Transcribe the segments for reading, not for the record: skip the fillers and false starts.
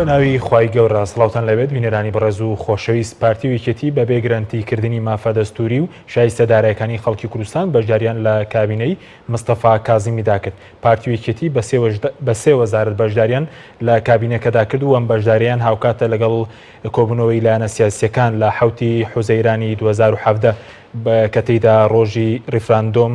بە ناوی خوای گەورە سڵاوتان لەبێت بینەرانی بەڕێز و خۆشەویست پارتی و یەکێتی بەبێ گرەنتی کردنی مافە دەستوری و شایستە دارایەکانی خەڵکی کوردستان بەشداریان لە کابینەی مستەفا کازمیدا کرد پارتی و یەکێتی بە سێ وەزارەت بەشداریان لە کابینەکەدا کرد و ئەم بەشداریان هاوکاتە لەگەڵ کۆبوونەوەی لایەنە سیاسیەکان لە حوتی حوزەیرانی 2017 کە تێیدا ڕۆژی ڕیفراندۆم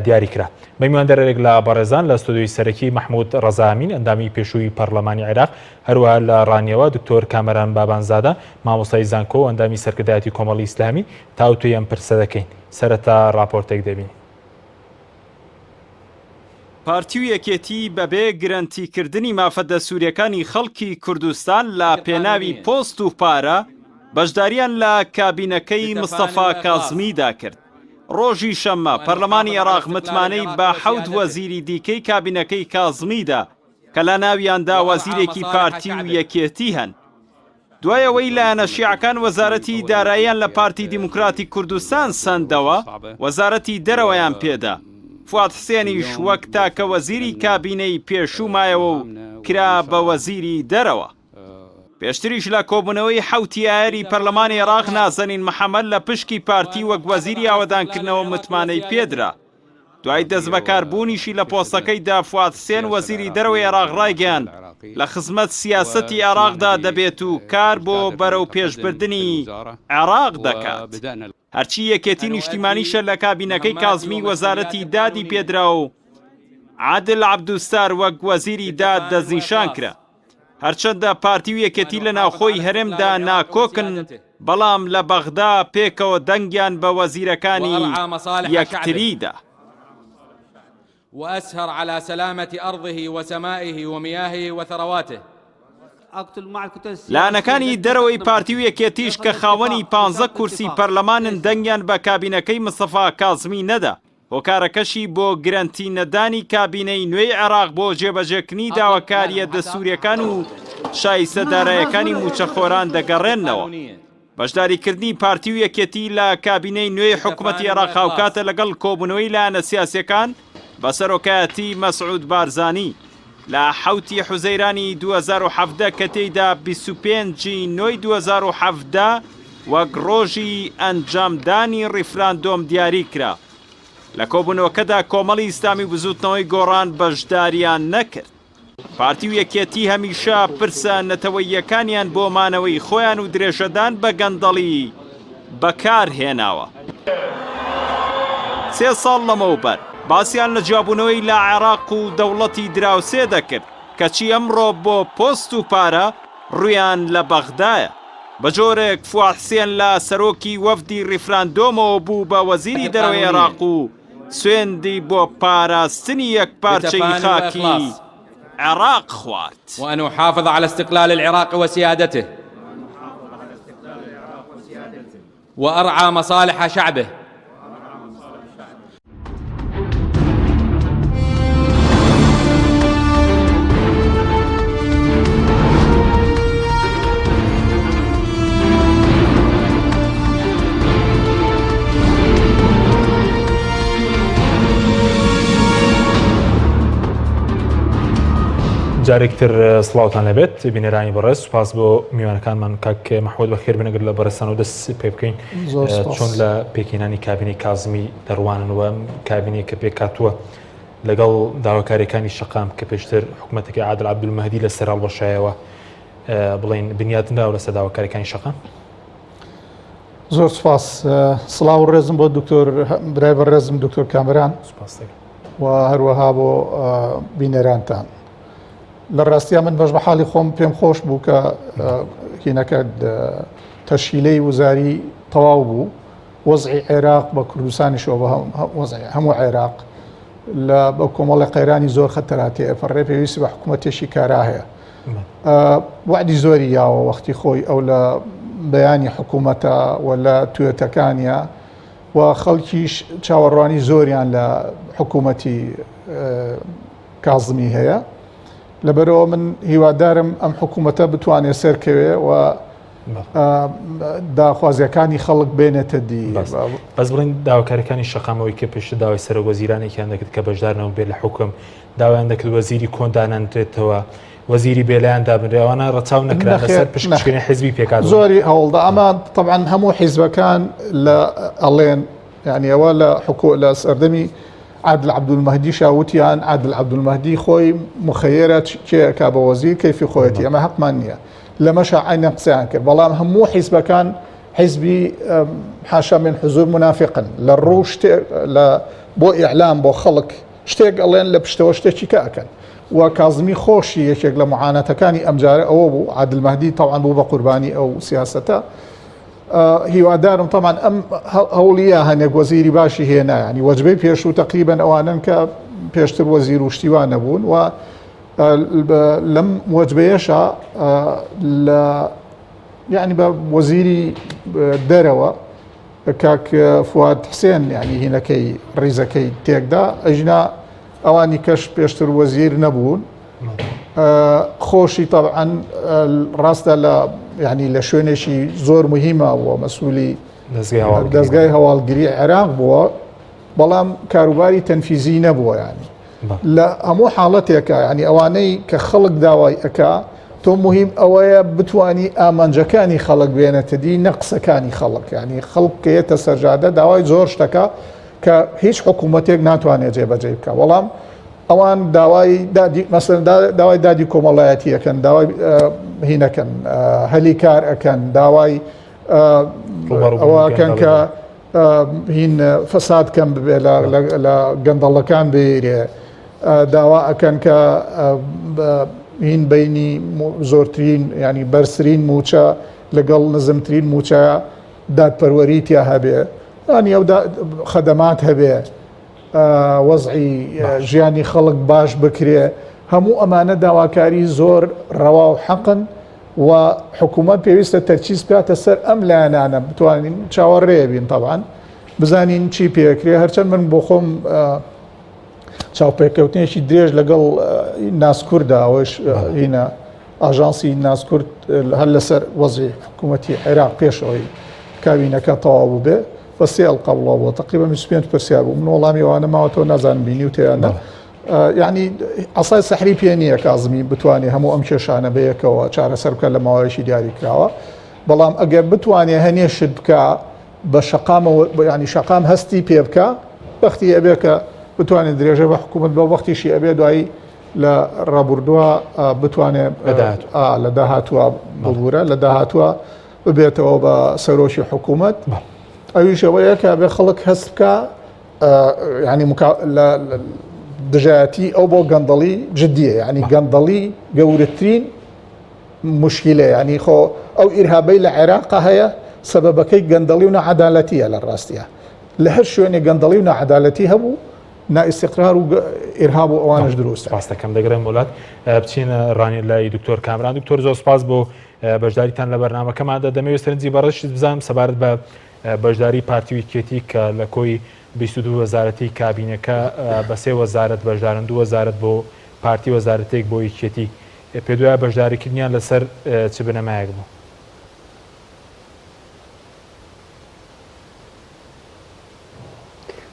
دیاری کرا. بە میواندارێک لە بەڕێزان لە ستۆدیۆی سەرەکی مەحمود ڕەزا ئەمین ئەندامی پێشووی پەڕلەمانی عێراق، هەروەها لە ڕانیەوە دکتۆر کامەران بابانزادە مامۆستای زانکۆ و ئەندامی سەرکردایەتی کۆمەڵی ئیسلامی تاوتوێی ئەم پرسە دەکەین. سەرەتا ڕاپۆرتێک دەبینین. پارتی و یەکێتی بەبێ گرەنتیکردنی مافە دەستوریەکانی خەڵکی کوردستان لە پێناوی پۆست و پارە بەشداریان لە کابینەکەی مستەفا کازمیدا کرد. ڕۆژی شەممە پەرلەمانی عێراق متمانەی بە حەوت وەزیری دیکەی کابینەکەی کازمی دا کە لە ناویاندا وەزیرێکی پارتی و یەکێتی هەن. دوای ئەوەی لایەنە شیعەکان وەزارەتی داراییان لە پارتی دیموکراتی کوردستان سەندەوە، وەزارەتی دەرەوەیان پێدا. فواد حسێنیش وەک تاکە وەزیری کابینەی پێشوو مایەوە و کرا بە وەزیری دەرەوە. پێشتریش لە کۆبوونەوەی حەوتی ئایاری پەرلەمانی عێراق نازەنین محەمەد لە پشکی پارتی وەک وەزیری ئاوەدانکردنەوە متمانەی پێدرا. دوای دەستبەکاربوونیشی لە پۆستەکەیدا فواد حسێن وەزیری دەرەوەی عێراق ڕایگەیاند لە خزمەت سیاسەتی عێراقدا دەبێت و کار بۆ بەرەوپێشبردنی عێراق دەکات. هەرچی یەکێتی نیشتیمانیشە لە کابینەکەی کازمی وەزارەتی دادی پێدرا و عادل عەبدولستار وەک وەزیری داد دەستنیشان کرا. هەرچەندە پارتی و یەکێتی لە ناوخۆی هەرێمدا ناکۆکن، بەڵام لە بەغدا پێکەوە دەنگیان بە وەزیرەکانی یەکتری دا. وأسهر على سلامة أرضه وسمائه ومياهه وثرواته. لایەنەکانی دەرەوەی پارتی و یەکێتیش کە خاوەنی پانزە کورسی پەرلەمانن دەنگیان بە کابینەکەی مستەفا کازمی نەدا. هۆکارەکەشی بۆ گرەنتی نەدانی کابینەی نوێی عێراق بۆ جێبەجێکردنی داواکارییە دەستوورییەکان و شایستە دارایەکانی مووچەخۆران دەگەڕێننەوە. بەشداریکردنی پارتی و یەکێتی لە کابینەی نوێی حکومەتی عێراق هاوکاتە لەگەڵ کۆبوونەوەی لایەنە سیاسییەکان بە سەرۆکایەتی مەسعود بارزانی لە حەوتی حوزەیرانی 2017 کە تێیدا 25 ی نۆی 2017 وەک ڕۆژی ئەنجامدانی ڕیفراندۆم دیاری کرا. لە کۆبوونەوەکەدا کۆمەڵی ئیسلامی و بزووتنەوەی گۆڕان بەشداریان نەکرد. پارتی و یەکێتی هەمیشە پرسە نەتەوەییەکانیان بۆ مانەوەی خۆیان و درێژەدان بە گەندەڵی بەکار هێناوە. سێ ساڵ لەمەوبەر باسیان لە جیابوونەوەی لە عێراق و دەوڵەتی دراوسێ دەکرد، کەچی ئەمڕۆ بۆ پۆست و پارە ڕوویان لە بەغدایە. بە جۆرێک فواد حسێن لە سەرۆکی وەفدی ڕیفراندۆمەوە بوو بە وەزیری دەرەوەی عێراق و سوێندی بۆ پاراستنی یەکپارچەیی خاکی عێراق خوارد. وأن أحافظ على استقلال العراق وسيادته وأرعى مصالح شعبه. جارێک تر سڵاوتان لەبێت بینەرانی بەڕێز سوپاس بۆ میوانەکانمان کاک مەحمود بەخێر بنەگر لە بەڕێزتان و دەست پێ بکەین چۆن لە پێکهێنانی کابینەی کازمی دەڕوانن و کابینەی کە پێکاتووە لەگەڵ داواکاریەکانی شەقام کە پێشتر حکوومەتەکەی عادل عەبدولمەهدی لەسەر هەڵوەشایەوە بڵین بنیاتنراوە لەسەر داواکاریەکانی شەقام زۆر سپاس سڵاو و ڕێزم بۆ دکتۆر برای بەڕێزم دکتۆر کامران و هەروەها بۆ بینەرانتان لە ڕاستیا من بەش بە حاڵی خۆم پێم خۆش بوو کە هینەکە تەشکیلەی وزاری تەواو بوو وەزعی عێراق بە کوردستانیشەوە بە وەزعی هەموو عێراق لە بە کۆمەڵی قەیرانی زۆر خەتەراتێ ئەپەڕێ پێویستی بە حکوومەتێکی کارا هەیە وعدی زۆری یاوە وەختی خۆی ئەو لە بەیانی حکوومەتە و لە توێتەکانە و خەڵکیش چاوەڕوانی زۆریان لە حکوومەتی کازمی هەیە لەبەرەوە من هیوادارم ئەم حکوومەتە بتوانێت سەرکەوێ و. داخوازیەکانی خەڵک بێنێتە دی. بەس بڵین داواکاریەکانی شەقامەوەی کە پێشتر داوای سەرۆک وەزیرانێکیان دەکرد کە بەشدار نەبێت لە حوکم، داوایان دەکرد وەزیری کۆن دانەنرێتەوە، وەزیری بێلایەن دابنرێ، ئەوانە ڕەچاو نەکران لەسەر پشکپشکێنەی حیزبی پێکهات. زۆری هەوڵدا ئەمە تەبعەن هەموو حیزبەکان لە ئەڵێن یعنی ئەوە لە حکو لە سەردەمی عادل عەبدولمەهدیشا وتیان عادل عەبدولمەهدی خۆی مخەیەرە کێ ئەکا بە وەزیر کەیفی خۆیەتی ئەمە هەقمان نییە لەمەشا عەینەن قسەیان کرد بەڵام هەموو حیزبەکان حیزبی حاشا من حزور منافقن لە ڕوو شتێک لە بۆ ئیعلام بۆ خەڵک شتێک ئەڵێن لە پشتەوە شتێکی کە ئەکەن و کازمی خۆشی یەکێک لە معاناتەکانی ئەمجارە ئەوە بوو عادل مەهدی تەوان بوو بە قوربانی ئەو سیاسەتە هیوادارم تەمان ئەم هەوڵیە هەنێک وەزیری باشی هێنا ینی وەجبەی پێشوو تقریبن ئەوانن کە پێشتر وەزیر و شتیوان نەبوون و لەم وەجبەیەشا لە یعنی بە وەزیری دەرەوە کاک فواد حسێن یعنی هینەکەی ڕیزەکەی تێکدا ئەژنا ئەوانی کەش پێشتر وەزیر نەبوون خۆشی طبعاً ڕاستە لە یعنی لە شوێنێکی زۆر مهمە بووە مەسوولی دەستگای هەواڵگری عێراق بووە بەڵام کاروباری تەنفیزی نەبووە ینی لە هەموو حاڵەتێکە ینی ئەوانەی کە خەڵک داوای ئەک تۆ مهم ئەوەیە بتانی ئامانجەکانی خەڵک بێنێتە دی نە قسەکانی خەڵک ینی خەڵک کەیەتە سەرجادە داوای زۆر شتەکە کە هیچ حکوومەتێک ناتوانێت جێبەجێ بکە بەڵام ئەوان داوای دادی مەسەن داوای دادی کۆمەڵایەتی ئەەکەن داوای هینەکەن هەلی کار ئەەکەن داوای ئەوەکەن کە هین فەساد کەم ببێ لە گەندەڵەکان بێرێ داوا ئەکەن کە هین بینی زۆرترین ینی بەرزترین موچە لەگەڵ نزمترین موچە دادپەروەری تیا هەبێ ینی ئەو خەدەمات هەبێ وەزعی ژیانی خەڵک باش بکرێ هەموو ئەمانە داواکاری زۆر ڕەوا و حەقن و حکوومەت پێویستە تەرکیز بکاتە سەر ئەم لایەنانە بتوانین چاوەڕێ بین تەبان بزانین چی پێکرێ هەرچەند من بۆ خۆم چاوپێکەوتنێکی درێژ لەگەڵ ناسکوردا ئەوەش هینە ئاژانسی ناسکورد هەر لەسەر وەزی حکوومەتی عێراق پێشەوەی کابینەکە تەواو بوو بێ بە سێ ئەڵقە بڵاو بووە تقریبا 25 پرسیار بوو من وەڵامی ئەوانە ماوەتەوە نازانم بینی و تێیانە یعنی عسای سەحری پێ نییە کازمی بتوانێت هەموو ئەم کێشانە بەیەکەوە چارەسەر بکە لە ماوەیەکی دیاری کراوە بەڵام ئەگەر بتوانێت هەنێ شت بکە بە شەقامەوە ینی شەقام هەستی پێ بکە بەختی ئەبێ کە بتوانێت درێژە بە حکوومەت بە وەختیشی ئەبێ دوایی لە ڕابردووە بتوانێت لە داهاتوە ببوورە لە داهاتوە ببێتەوە بە سەرۆکی حکوومەت ئەویش ئەوەیە کە بێ خەڵک هەست بکە ینی لە دژایەتی ئەو بۆ گەندەڵی جددیە ینی گەندەڵی گەورەترین مشکلە ینی خۆ ئەو ئیرهابەی لە عێراق هەیە سەبەبەکەی گەندەڵی و نەعادالەتیە لە ڕاستیە لە هەر شوێنێ گەندەڵی و نەعادالەتی هەبوو نائیستقرار و ئیرهاب و ئەوانش دروست سپاس دەکەم دەگەڕێم وڵات بچینە ڕانیە لای دکتۆر کامران دکتۆر زۆر سپاس بۆ بەشداریتان لە بەرنامەکەماندا دەمەوێت سەرنجی بەڕێزت بزانم سەبارەت بە بەشداری پارتی و یەکێتی کە لە کۆی 22 وەزارەتی کابینەکە بە سێ وەزارەت بەشدارن دوو وەزارەت بۆ پارتی وەزارەتێک بۆ یەکێتی پێدوایە بەشداریکردنیان لەسەر چ بنەمایەک بوو؟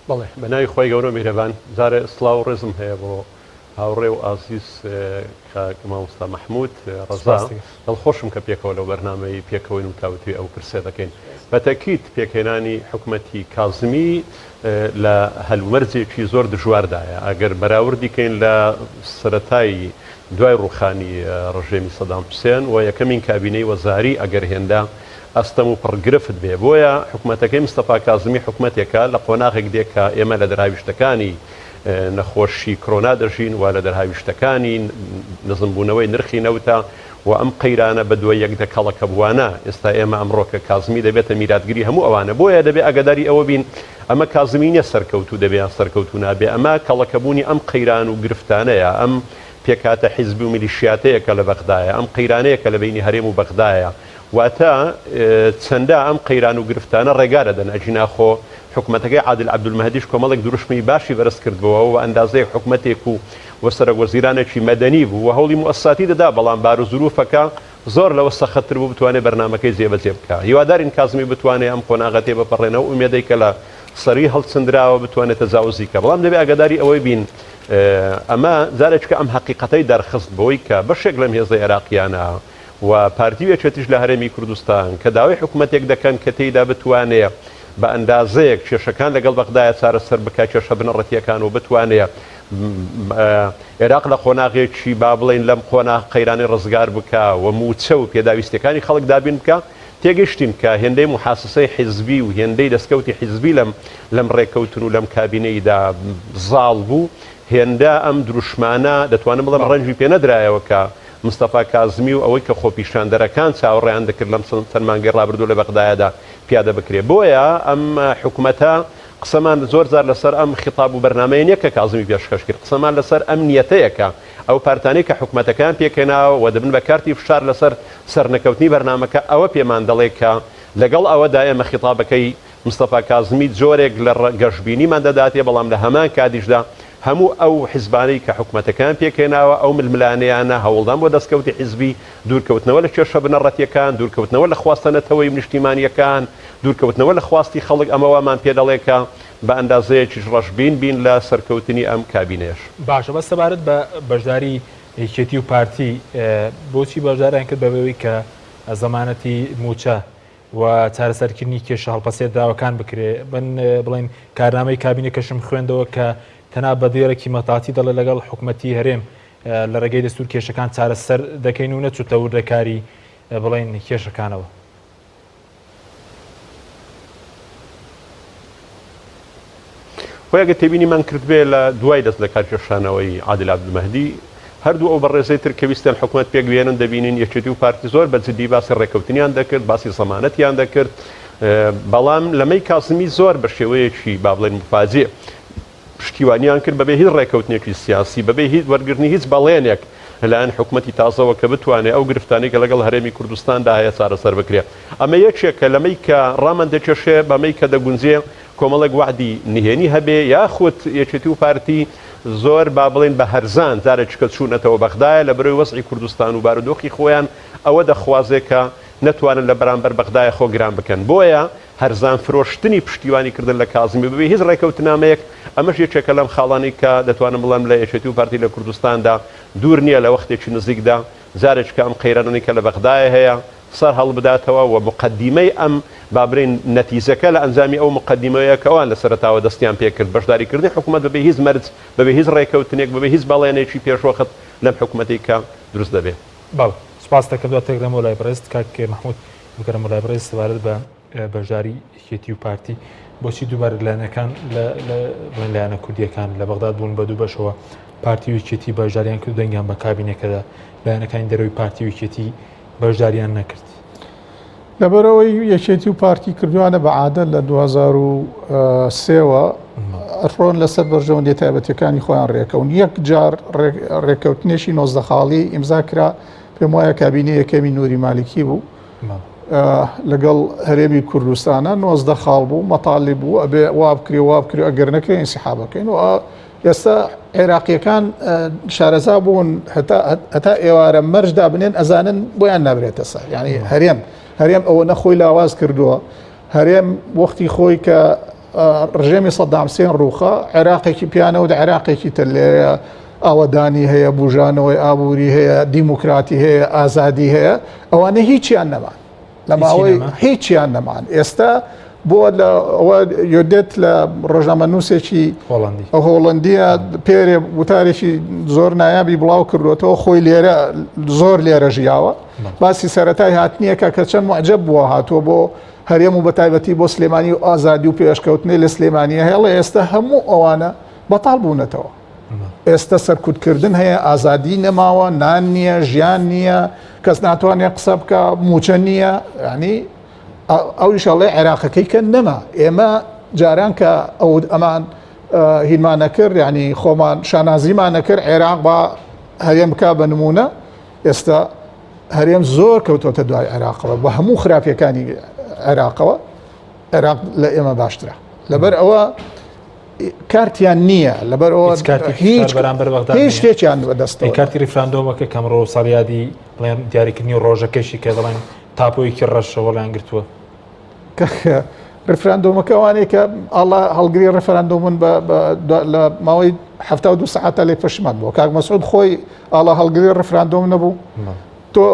بەڵێ بە ناوی خوای گەورە و میهرەبان جارێ سڵاو و ڕێزم هەیە بۆ هاوڕێ و ئازیز کاک مامۆستا مەحمود ڕەزا دڵخۆشم کە پێکەوە لەو بەرنامەی پێکەوەین و تاوتوێ ئەو پرسە دەکەین بە تەکید پێکهێنانی حکومەتی کازمی لە هەلومەرجێکی زۆر دژواردایە ئەگەر بەراوردی کەین لە سەرەتای دوای ڕوخانی ڕژێمی سەدام حوسێن و یەکەمین کابینەی وەزاری ئەگەر هێندە ئەستەم و پڕ گرفت بێ. بۆیە حکومەتەکەی مستەفا کازمی حکومەتێکە لە قۆناغێک دێ کە ئێمە لە دەرهاویشتەکانی نەخۆشی کرۆنا دەژین و لە دەرهاویشتەکانی نزمبوونەوەی نرخی نەوتە و ئەم قەیرانە بە دوای یەکدە کەڵەکەبووانە. ئێستا ئێمە ئەمڕۆ کە کازمی دەبێتە میراتگری هەموو ئەوانە. بۆیە دەبێ ئاگاداری ئەوە بین ئەمە کازمی نیە سەرکەوتوو دەبێ یان سەرکەوتوو نابێ، ئەمە کەڵەکەبوونی ئەم قەیران و گرفتانەیە، ئەم پێکهاتە حیزبی و میلیشیاتەیە کە لە بەغدایە، ئەم قەیرانەیە کە لە بەینی هەرێم و بەغدایە. واتە چەندە ئەم قەیران و گرفتانە ڕێگا دەدەن، ئەگینا خۆ حکومەتەکەی عادل عەبدولمەهدیش کۆمەڵێک دروشمی باشی بەرز کردبۆوە و ئەندازەیەک حکومەتێک و و سەرۆک وەزیرانێکی مەدەنی بوو و هەوڵی موئەسساتی دەدا، بەڵام باروزروفەکە زۆر لەوە سەختتر بوو بتوانێ بەرنامەکەی جێبەجێ بکا. هیوادارین کازمی بتوانێ ئەم قۆناغە تێبپەڕێنێ ئەو ئومێدەی کە لە سەری هەڵچندراوە بتوانێ تەجاوزی کا. بەڵام دەبێ ئاگاداری ئەوەی بین ئەمە جارێکە ئەم هەقیقەتەی دەرخست بەوەی کە بەشێک لەم هێزە ئێراقییانە و پارتی و یەکێتیش لە هەرێمی کوردستان کە داوای حکومەتێک دەکەن کە تێیدا بتوانێ بە ئەندازەیەک کێشەکان لەگەڵ بەغدایە چارەسەر بکا کێشە بنەڕەتییەکان و بتوانێ عێراق لە قۆناغێکی با بڵێین لەم قۆناغ قەیرانەی ڕزگار بکا و مووچە و پێداویستیەکانی خەڵک دابین بکا، تێگەشتین کە هێندەی موحاسسەی حیزبی و هێندەی دەستکەوتی حیزبی لەم لەم ڕێککەوتن و لەم کابینەیدا زاڵ بوو، هێندە ئەم دروشمانە دەتوانم بڵێم ڕەنگی پێ نەدرایەوە کە مستەفا کازمی و ئەوەی کە خۆپیشاندەرەکان چاوەڕێیان دەکرد لەم چەند مانگەی ڕابردوو لە بەغدایەدا پیادە بکرێ. بۆیە ئەم حکومەتە قسەمان زۆر جار لەسەر ئەم خیتاب و بەرنامەیە نیە کە کازمی پێشکەش کرد، قسەمان لەسەر ئەم نیەتەیە کە ئەو پارتانەی کە حکومەتەکەیان پێکهێناوە و دەبن بە کارتی فشار لەسەر سەرنەکەوتنی بەرنامەکە، ئەوە پێمان دەڵێ کە لەگەڵ ئەوەدا ئێمە خیتابەکەی مستەفا کازمی جۆرێک لە گەشبینیمان دەداتێ، بەڵام لە هەمان کاتیشدا هەموو ئەو حیزبانەی کە حکومەتەکەیان پێکهێناوە، ئەو ململانێیانە، هەوڵدان بۆ دەستکەوتی حیزبی، دوورکەوتنەوە لە کێشە بنەڕەتییەکان، دوورکەوتنەوە لە خواستە نەتەوەیی و نیشتیمانییەکان، دوورکەوتنەوە لە خواستی خەڵک، ئەمە وامان پێ دەڵێ کە بە ئەندازەیەکیش ڕەشبین بین لە سەرکەوتنی ئەم کابینەیەش. باشە بەس سەبارەت بە بەشداری یەکێتی و پارتی بۆچی بەشداریان کرد بەبێ ئەوەی کە زەمانەتی مووچە و چارەسەرکردنی کێشە هەڵپەسێردراوەکان بکرێ؟ من بڵێن کارنامەی کابینەکەشم خوێندەوە کە تەنها بە دێڕێکی مەتاتی دەڵێ لەگەڵ حکومەتی هەرێم لە ڕێگەی دەستور کێشەکان چارەسەر دەکەین و نەچوتە وردەکاری بڵێن کێشەکانەوە. خۆی ئەگەر تێبینیمان کردبێ لە دوای دەست لەکارکێشانەوەی عادل عەبدولمەهدی هەردوو ئەو بەڕێزەی تر کە ویستیان حکومەت پێک بێنن دەبینین یەکێتی و پارتی زۆر بە جدی باسی ڕێککەوتنیان دەکرد باسی زەمانەتیان دەکرد بەڵام لەمەی کازمی زۆر بە شێوەیەکی با بڵێن مفاجئ پشتیوانیان کرد بەبێ هیچ ڕێکەوتنێکی سیاسی، بەبێ هیچ وەرگرتنی هیچ بەڵێنێک لەلایەن حکومەتی تازەوە کە بتوانێ ئەو گرفتانەی کە لەگەڵ هەرێمی کوردستاندا هەیە چارەسەر بکرێ. ئەمە یەکێکە لەمەی کە ڕامان دەکێشێ بەمەی کە دەگونجێ کۆمەڵێک وەعدی نهێنی هەبێ یاخود یەکێتی و پارتی زۆر با بڵێین بە هەرزان جارێکیکە چوونەتەوە بەغدایە لە برۆی وەزعی کوردستان و بارودۆخی خۆیان ئەوە دەخوازێ کە نەتوانن لە بەرامبەر بەغدایە خۆ گران بکەن بۆیە هەرزان فرۆشتنی پشتیوانی کردن لە کازمی بەبێ هیچ ڕێکەوتنامەیەک، ئەمەش یەکێکە لەم خاڵانەی کە دەتوانم بڵێم لە یەکێتی و پارتی لە کوردستاندا دوور نییە لە وەختێکی نزیکدا جارێکیکە ئەم قەیرانانەی کە لە بەغدایە هەیە سەر هەڵبداتەوە و موقەدیمەی ئەم با بڵێین نەتیجەکە لە ئەنجامی ئەو موقەدیمەیە کە ئەوان لە سەرەتاوە دەستیان پێکرد بەشداریکردنی حکومەت بەبێ هیچ مەرج بەبێ هیچ ڕێکەوتنێک بەبێ هیچ بەڵێنێکی پێشوەخت لەم حکومەتەی کە دروست دەبێ. بەڵێ سوپاست دەکەم دواتر دەگەڕێمەوە لای بەڕێزت کاک مەحمود. بگەڕێمەوە لای بەڕێز سەبارەت بە بەشداری یەکێتی و پارتی بۆچی دووبارە لایەنەکان بڵێن لایەنە کوردیەکان لە بەغداد بوون بە دوو بەشەوە پارتی و یەکێتی بەشداریان کرد دەنگیان بە کابینەکەدا لایەنەکانی دەرەوەی پارتی و یەکێتی بەشداریان نەکرد. لەبەرئەوەی یەکێتی و پارتی کردوانە بە عادە لە 2003ەوە ڕۆن لەسەر بەرژەوەندی تایبەتەکانی خۆیان ڕێکەون یەک جار ڕێکەوتنێکی 19 خاڵی ئیمزا کرا پێم وایە کابینەی یەکەمی نوری مالکی بوو لەگەڵ هەرێمی کوردستانە 19 خاڵ بوو مەتالی بوو ئەبێ وا بکرێ وا بکرێ ئەگەر نەکرێ ئینسحابەکەین و ئێستا عێراقیەکان شارەزا بوون هەتا ئێوارە مەرج دابنێن ئەزانن بۆیان نابرێتە سەر یعنی هەرێم هەرێم ئەوە نەخۆی لاواز کردووە هەرێم وەختی خۆی کە ڕژێمی سەدام حسێن ڕووخا، عێراقێکی پیانەوت عێراقێکی تر لێرەیە، ئاوەدانی هەیە، بوژانەوەی ئابووری هەیە، دیموکراتی هەیە، ئازادی هەیە، ئەوانە هیچیان نەمان. لە ماوەی هیچیان نەمان. ئێستا بۆ لە ئەوە یۆدێت لە ڕۆژنامەنووسێکی هۆڵندیە پێرێ وتارێکی زۆر نایابی بڵاو کردوێتەوە خۆی لێرە زۆر لێرە ژیاوە باسی سەتای هاتنیەکە کە چەند معجب بووە هاتووە بۆ هەرێم و بەتایبەتی بۆ سلێمانی و ئازادی و پێشکەوتنی لە سلێمانیە هەیە ئێستا هەموو ئەوانە بەتاڵ بوونەتەوە ئێستا سەرکوتکردن هەیە ئازادی نەماوە نان نییە ژیان نییە کەس ناتوانێت قسە بکە موچە نییە ینی ئەویش ئەڵێ عێراقەکەی کە نەما ئێمە جاران کە ئەو ئەمان هینمانە کرد ینی خۆمان شانازیمانە کرد عێراق بە هەرێم بک بە نمونە ئێستا هەرێم زۆر کەوتۆتە دوای عێراقەوە بە هەموو خراپیەکانی عێراقەوە عێراق لە ئێمە باشترە لەبەر ئەوە کارتیان نییە لەبەر ئەوە هیچ بەرامبەر بەغدا هیچ شتێکیان بەدەستەوە کارتی ریفراندۆمەکە کەمڕۆ ساڵیادی بڵێن دیاریکردنی ڕۆژەکەشی کە دەڵێن تاپۆیەکی ڕەشە وەڵیان گرتووە. ڕفراندۆمەکە ئەوانەی کە ئاڵا هەڵگری ڕفراندۆمن لە ماوەی 72 سەعاتە لێ پەشیمان بووە کاک مەسعود خۆی ئاڵا هەڵگری ڕفراندۆم نەبوو تۆ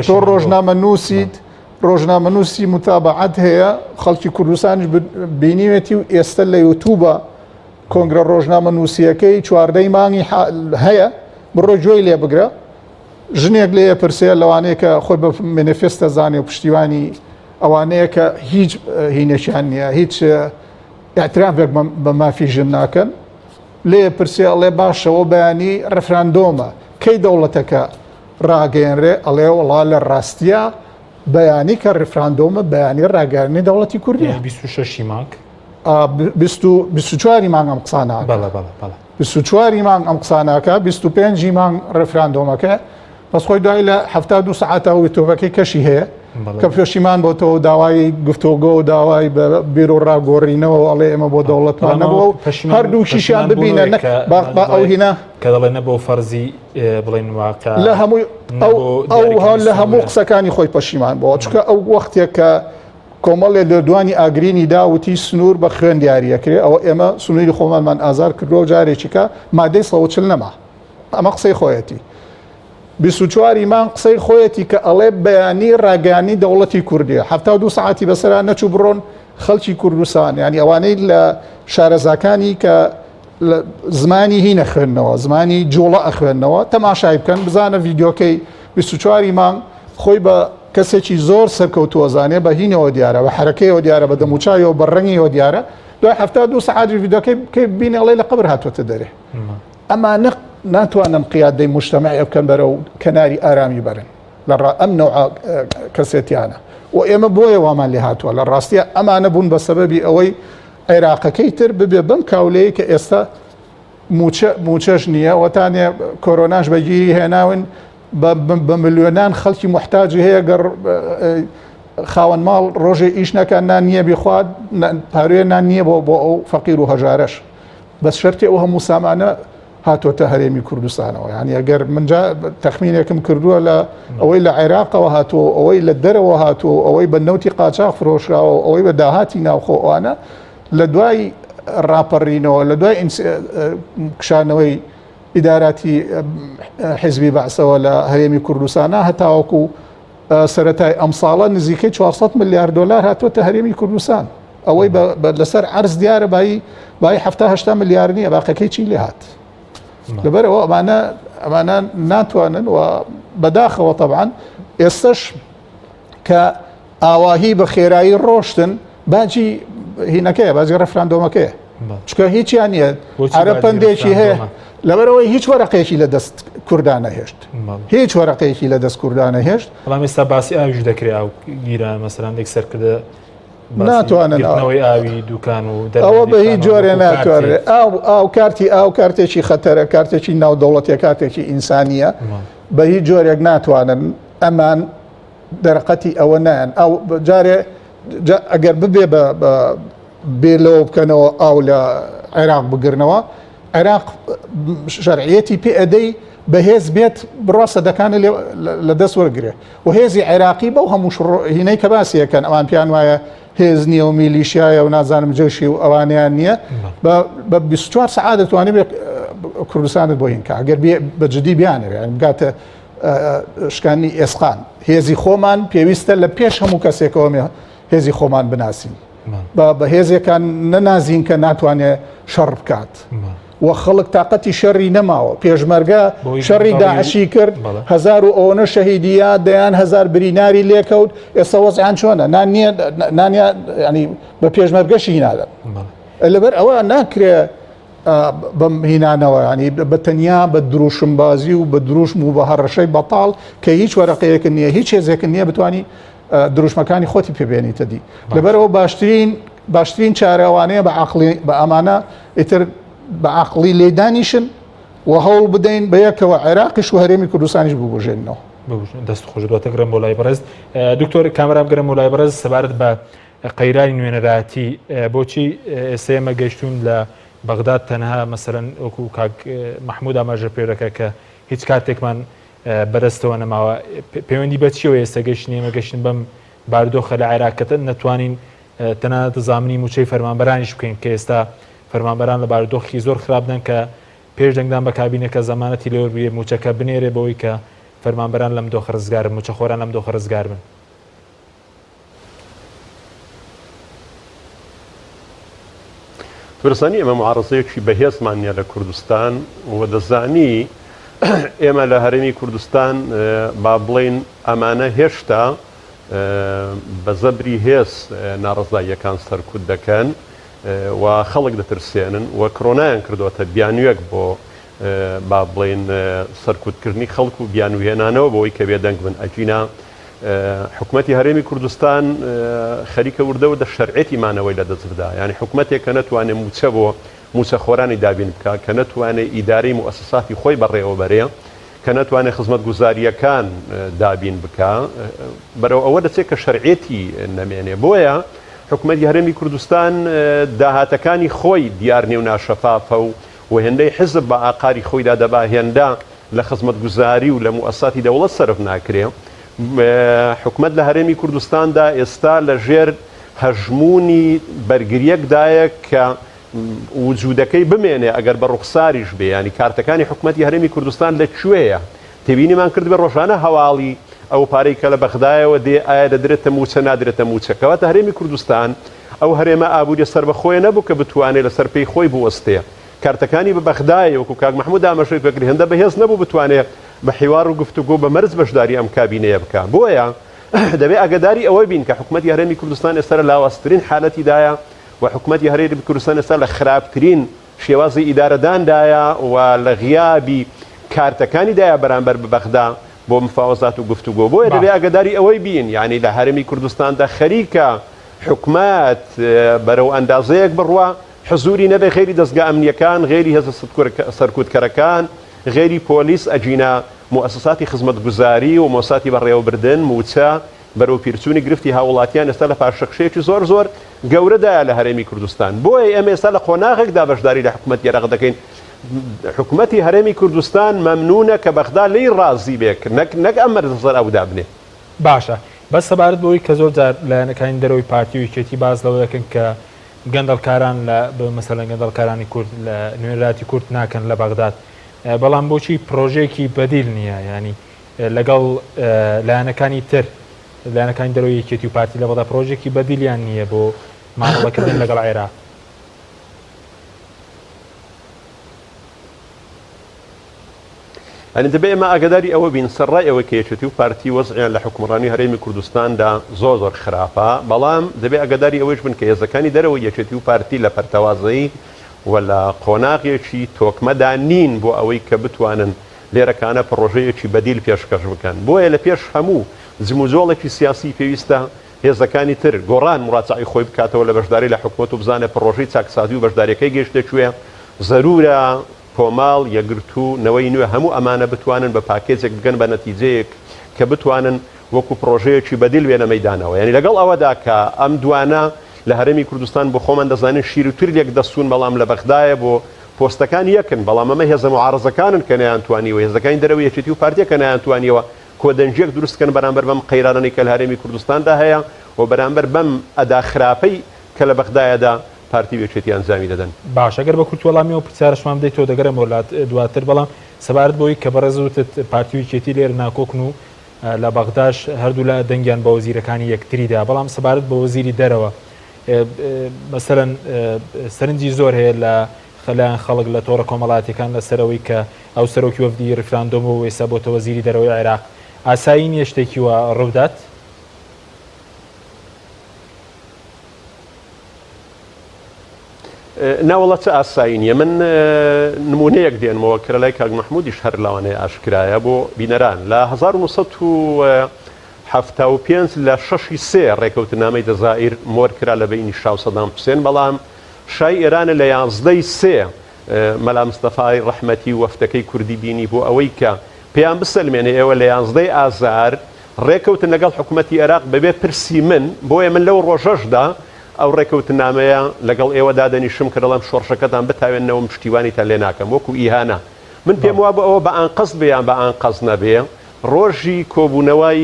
تۆ ڕۆژنامە نووسیت ڕۆژنامەنووسی متابعات هەیە خەڵکی کوردستانیش بینیوێتی و ئێستا لە یوتوبە کۆنگرە ڕۆژنامە نووسیەکەی چواردەی مانگی هەیە بڕۆ گوێی لێ بگرە ژنێک لێ پرسێ لەوانەیە کە خۆی بە مێنێفێستە زانێ و پشتیوانی ئەوانەیە کە هیچ هینێکیان نییە هیچ اعترافێک بە مافی ژن ناکەن لێ پرسێ ئەڵێ باشەوە بەیانی ڕفراندۆمە کەی دەوڵەتەکە ڕاگەیەنرێ ئەڵێ وڵا لە ڕاستیە بەیانی کە ڕفراندۆمە بەیانی ڕاگەیاندنی دەوڵەتی کوردی 26 مانگ 24 مانگ ئەم قسانە بەڵێ بەڵێ بەڵێ 24 ی مانگ ئەم قسانەکە 25 ی مانگ ڕفراندۆمەکە بەس خۆی دوای لە 72 سەعاتە یوتوبەکەی کەشی هەیە کە پشیمان بۆتەوە داوای گفتۆگۆ و داوای بە بیر و ڕاگۆڕینەوە ئەڵێ ئێمە بۆ دەوڵەتمان نەبوو و هەردووکیشیان ببینە نەک با ئەو هینا کە دەڵێ نە بۆ فەرزی بڵێن واقع لە هەمووی ئەو ئەو لە هەموو قسەکانی خۆی پەشیمان بۆ چونکە ئەو وەختێک کە کۆمەڵێ لێدوانی ئاگرینی دا وتی سنوور بە خوێن دیاری ئەکرێ ئەوە ئێمە سنووری خۆمانمان ئازار کردووە و جارێکی کە مادەی 140 نەما ئەمە قسەی خۆیەتی 24 ی مانگ قسەی خۆیەتی کە ئەڵێ بەیانی ڕاگەیانی دەوڵەتی کوردیە 72 سەعاتی بەسەرا نەچوو بڕۆن خەڵکی کوردستان یعنی ئەوانەی لە شارەزاکانی کە زمانی هی نەخوێندنەوە زمانی جوڵە ئەخوێندنەوە تەماشای بکەن بزانە ڤیددیوکەی 24 ی مانگ خۆی بە کەسێکی زۆر سەرکەوتوو ئەزانێ بە هینەوە دیارە بە حەرەکەیەوە دیارە بە دەموچاویەوە بە ڕەنگیەوە دیارە دوای 72 سەعات ڤیدیۆکەی بکەی بینێ ئەڵێ لە قەبر هاتووەتە دەرێ ئەمانە ناتوانن قیادەی مجتەمەع بکەن بەرەو کەناری ئارامی بەرن لە ڕا ئەم نەوع کەسێتیانە و ئێمە بۆیە وامان لێ هاتووە لە ڕاستیە ئەمانە بوون بە سەبەبی ئەوەی عێراقەکەی تر ببێ بەم کاولەیە کە ئێستا موچە موچەش نییە وەتانێ کۆرۆناش بەگیری هێناون بە ملیۆنان خەڵکی موحتاجی هەیە گەر خاوەن ماڵ ڕۆژێ ئیش نەکە نان نییە بیخوات پاروێ نان نییە بۆ بۆ ئەو فەقیر و هەژارەش بەس شەرتی ئەو هەموو سامانە هاتۆتە هەرێمی کوردستانەوە یعنی ئەگەر منجا تەخمینێکم کردووە لە ئەوەی لە عێراقەوە هاتووە ئەوەی لە دەرەوە هاتووە ئەوەی بە نەوتی قاچاخ فرۆشراوە ئەوەی بە داهاتی ناوخۆ ئەوانە لە دوای ڕاپەڕینەوە لە دوای کشانەوەی ئیداراتی حیزبی بەعسەوە لە هەرێمی کوردستانە هەتاوەکو سەتای ئەمساڵە نزیکەی 400 ملیار دلار هاتووەتە هەرێمی کوردستان ئەوەی لەسەر عرز دیارە بایی بای 7 ملیار نییە باقەکەی چی لێ هات لەبەرەوە ئەمانە ئەمانە ناتوانن و بەداخەوە طبعاان ئێستش کە ئاواهی بە خێرایی ڕۆشتن باجی هینەکەیە باجی ڕفراندۆمەکەیە چکە هیچیان نییە عەرەب پەندێکی هەیە لەبەرەوەی هیچ وەرەقەیەکی لە دەست کوردانە هێشت هیچ وەرەقەیەکی لە دەست کوردانە هێشت بەڵام ئێستا باسی ئاویش دەکرێت ئاو گیرا مەسەلەن دێک سەرکردە ناتوانن ئەوەی ئاوی دوکان و ئەوە بە هیچ جۆرێ ناتوانێت ئاو ئاو کارتی ئاو کارتێکی خەتەرە کارتێکی ناودەوڵەتیە کارتێکی ئینسانیە بە هیچ جۆرێک ناتوانن ئەمان دەرەقەتی ئەوە نایەن ئەو جارێ ئەگەر ببێ بە بێ لەوە بکەنەوە ئاو لە عێراق بگرنەوە عێراق شەرعیەتی پێ ئەدەی بەهێز بێت بڕوا سەدەکانی لە دەست وەرگێ و هێزی عێراقی بەو هەموو هینەی کە باسیەکەن ئەوان پیان وایە هێز نییە و میلیشایە و نازانم جەشی و ئەوانیان نییە بە 24 سەعات دەتوانێت کوردستانت بۆ هینکە ئەگەر بە جدی بیانەوێت بگاتە شکانی ئێسقان هێزی خۆمان پێویستە لە پێش هەموو کەسێکەوە هێزی خۆمان بناسین بە هێزێکان نەنازین کە ناتوانێت شەڕ بکات و خەڵک تااقەتی شەڕی نەماوە پێشمەرگە شەڕی داعشی کرد هزار و ئەوەنە شەهیدیە دەیان هزار بریناری لێکەوت ئێستا وەزیان چۆنە نان نییە نانە ینی بە پێشمەرگەشی نادەن لەبەر ئەوە ناکرێ بەم هینانەوە ینی بە تەنیا بە دروشمبازی و بە دروشم و بە هەڕەشەی بەتاڵ کە هیچ وەرەقەیەک نییە هیچ هێزێک نییە بتانی دروشمەکانی خۆتی پێبێنیتە دی لەبەرەوە باشترین باشترین چارەوانەیە بە عقلی بە ئەمانە ئیتر بە عقلی لێدانیشن و هەوڵ بدەین بە یەکەوە عێراقیش و هەرێمی کوردستانیش ببژێنەوە دەست خۆش دواتە گرم بۆ لای بەڕێز دکتۆر کامرام گرم بۆ لای بەڕێز سەبارەت بە. قەیرانی نوێنەرایەتی بۆچی ئێستا ئێمە گەیشتوین لە بەغداد تەنها مەسەلەن وەکو کاک مەحمود ئاماژە پێ دەکات کە هیچ کارتێکمان بەدەستەوە نەماوە پەیوەندی بە چیەوە ئێستا گەشتین ئێمە گەشتن بەم بارودۆخە لە عێراق کە نەتوانین تەنانەت زامنی موچەی فەرمانبەرانیش بکەین کە ئێستا فەرمانبەران لە بارودۆخی زۆر خراپدان کە پێش دەنگدان بە کابینەکە زەمانەتی لێوەربگرێت موچەکە بنێرێ بەوەی کە فەرمانبەران لەم دۆخە ڕزگار موچەخۆران لەم دۆخە ڕزگار بن. تورزانی ئێمە معارەزەیەکی بەهێزمان نییە لە کوردستان و دەزانی ئێمە لە هەرێمی کوردستان با بڵین ئەمانە هێشتا بە زەبری هێز ناڕەزاییەکان سەرکوت دەکەن و خەڵک دەترسێنن و کرۆنایان کردوەتە بیانوێک بۆ با بڵین سەرکوتکردنی خەڵک و بیانوهێنانەوە بۆی کە بێدەنگ بن ئەگینا حکومەتی هەرێمی کوردستان خەریکە وردە وردە شەرعێتی مانەوەی لە دەست بدا یانی حکومەتێک کە نەتوانێ مووچە بۆ مووچەخۆرانی دابین بکا کە نەتوانێ ئیدارەی موئەسەساتی خۆی بەڕێوە بەرێ کە نەتوانێ خزمەتگوزارییەکان دابین بکا بەرەو ئەوە دەچێت کە شەرعێتی نەمێنێ بۆیە حکومەتی هەرێمی کوردستان داهاتەکانی خۆی دیار نیە و ناشەفافە و و هێندەی حزب بە ئاقاری خۆیدا دەبا هێندە لە خزمەتگوزاری و لە موئەساتی دەوڵەت سەرف ناکرێ. حکومەت لە هەرێمی کوردستاندا ئێستا لە ژێر هەژموونی بەرگرییەکدایە کە وجودەکەی بمێنێ ئەگەر بە ڕوخساریش بێ یانی کارتەکانی حکومەتی هەرێمی کوردستان لە کوێیە؟ تێبینیمان کردبێ ڕۆژانە هەواڵی ئەو پارەی کە لە بەغدایەوە دێ ئایا دەدرێتە مووچە نادرێتە مووچە کەواتە هەرێمی کوردستان ئەو هەرێمە ئابووریە سەربەخۆیە نەبوو کە بتوانێ لەسەر پێی خۆی بوەستێ کارتەکانی بە بەغدایە وەکو کاک مەحمود ئاماژەی پێکرد هێندە بەهێز نەبوو بتوانێ بە حیوار و گفتوگۆ بە مەرج بەشداری ئەم کابینەیە بکا بۆیە دەبێ ئاگاداری ئەوە بین کە حکومەتی هەرێمی کوردستان ئێستا لە لاوازترین حالەتیدایە و حکومەتی هەرێمی کوردستان ئێستا لە خراپترین شێوازی ئیدارەداندایە و لە غیابی کارتەکانیدایە بەرامبەر بە بەغدا بۆ مفاوەزات و گفتوگۆ بۆیە دەبێ ئاگاداری ئەوەی بین یعنی لە هەرێمی کوردستاندا خەریکە حکومەت بەرەو ئەندازەیەک بڕوا حزوری نەبێ غەیری دەزگا ئەمنیەکان غەیری هێزە سەرکوتکەرەکان غەیری پۆلیس ئەگینا موئەسەساتی خزمەتگوزاری و مۆساتی بەڕێوەبردن موچە بەرەو پیرچوونی گرفتی هاووڵاتیان ئێستا لە پاشەکشەیەکی زۆر زۆر گەورەدایە لە هەرێمی کوردستان بۆیە ئێمە ئێستا لە قۆناغێکدا بەشداری لە حکومەتی عێراق دەکەین حکومەتی هەرێمی کوردستان مەمنونە کە بەغدا لێی ڕازی بێ نەک نەک ئەم مەرجە سەر ئەو دابنێ. باشە بەس سەبارەت بەوەی کە زۆر جار لایەنەکانی دەرەوەی پارتی و یەکێتی باس لەوە دەکەن کە گەندەڵکاران لە مەسەلەن گەندەڵکارانی کورد لە نوێنەراتی کورد ناکەن لە بەغداد بەڵام بۆچی پرۆژەیەکی بەدیل نییە ینی لەگەڵ لایەنەکانی تر لایەنەکانی دەرەوەی یەکێتی و پارتی لە بەغدا پرۆژێکی بەدیلیان نییە بۆ مامەڵەکردن لەگەڵ عێراق. یانی دەبێ ئێمە ئاگاداری ئەوە بین سەرڕای ئەوەی کە یەکێتی و پارتی وەزعیان لە حوکمڕانی هەرێمی کوردستاندا زۆر زۆر خراپە، بەڵام دەبێ ئاگاداری ئەوەیش بن کە هێزەکانی دەرەوەی یەکێتی و پارتی لە پەرتەوازەیی و لە قۆناغێکی تۆکمەدا نین بۆ ئەوەی کە بتوانن لێرەکانە پڕۆژەیەکی بەدیل پێشکەش بکەن. بۆیە لە پێش هەموو جموجۆڵێکی سیاسی پێویستە هێزەکانی تر، گۆڕان موراجەعەی خۆی بکاتەوە لە بەشداری لە حکومەت و بزانێ پڕۆژەی چاکسازی و بەشداریەکەی گەیشتە کوێ، زەرورە کۆمەڵ، یەکگرتوو، نەوەی نوێ هەموو ئەمانە بتوانن بە پاکێجێک بگەن بە نەتیجەیەک کە بتوانن وەکو پڕۆژەیەکی بەدیل بێنە مەیدانەوە. یانی لەگەڵ ئەوەدا کە ئەم دوانە لە هەرێمی کوردستان بۆ خۆمان دەزانین شیر و تیر لێک دەسوون بەڵام لە بەغدایە بۆ پۆستەکان یەکن بەڵام ئەمە هێزە موعارەزەکانن کە نەیانتوانیوە هێزەکانی دەرەوەی یەکێتی و پارتیە کە نەیانتوانیوە کۆدەنگیەک دروست کەن بەرامبەر بەم قەیرانانەی کە لە هەرێمی کوردستاندا هەیە و بەرامبەر بەم ئەدا خراپەی کە لە بەغدایەدا پارتی و یەکێتی ئەنجامی دەدەن. باشە گەر بە کورتی وەڵامی ئەو پرسیارەشمان بدەیتەوە دەگەرێمەوە لات دواتر، بەڵام سەبارەت بەوەی کە بەڕێزت وتت پارتی و یەکێتی لێرە ناکۆکن و لە بەغداش هەردوولا دەنگیان بە وەزیرەکانی یەکتری دا، بەڵام سەبارەت بە وەزیری دەرەوە مەسەلەن سەرنجی زۆر هەیە لە لایەن خەڵک لە تۆڕە کۆمەڵایەتیەکان لەسەر ئەوەی کە ئەو سەرۆکی وەفدی ڕیفراندۆمە و ئێستا بۆتە وەزیری دەرەوەی عێراق ئاسایی نییە شتێکی وا ڕووبدات؟ ناوەڵا چ ئاسایی نییە من نمونەیەک دێنمەوە کە لە لای کاک مەحمودیش هەر لەوانەیە ئاشکرایە بۆ بینەران لە 1975 لە شەشی سێ ڕێکەوتنامەی جەزائیر مۆر کرا لە بەینی شا و سەدام حوسێن بەڵام شای ئێرانە لە یازدەی سێ مەلا مستەفای ڕەحمەتی و وەفدەکەی کوردی بینی بۆ ئەوەی کە پێیان بسەلمێنێ ئێوە لە یازدەی ئازار. ڕێکەوتن لەگەڵ حکومەتی عێراق بەبێ پرسی من، بۆیە من لەو ڕۆژەشدا ئەو ڕێکەوتنامەیە لەگەڵ ئێوە دادەنیشم کە دەڵێم شۆڕشەکەتان بتاوێننەوە من پشتیوانیتان لێ ناکەم وەکو ئیهانە. من پێم وابوو ئەوە بە ئانقەست بێ یان بە ئانقەست نەبێ ڕۆژی کۆبوونەوەی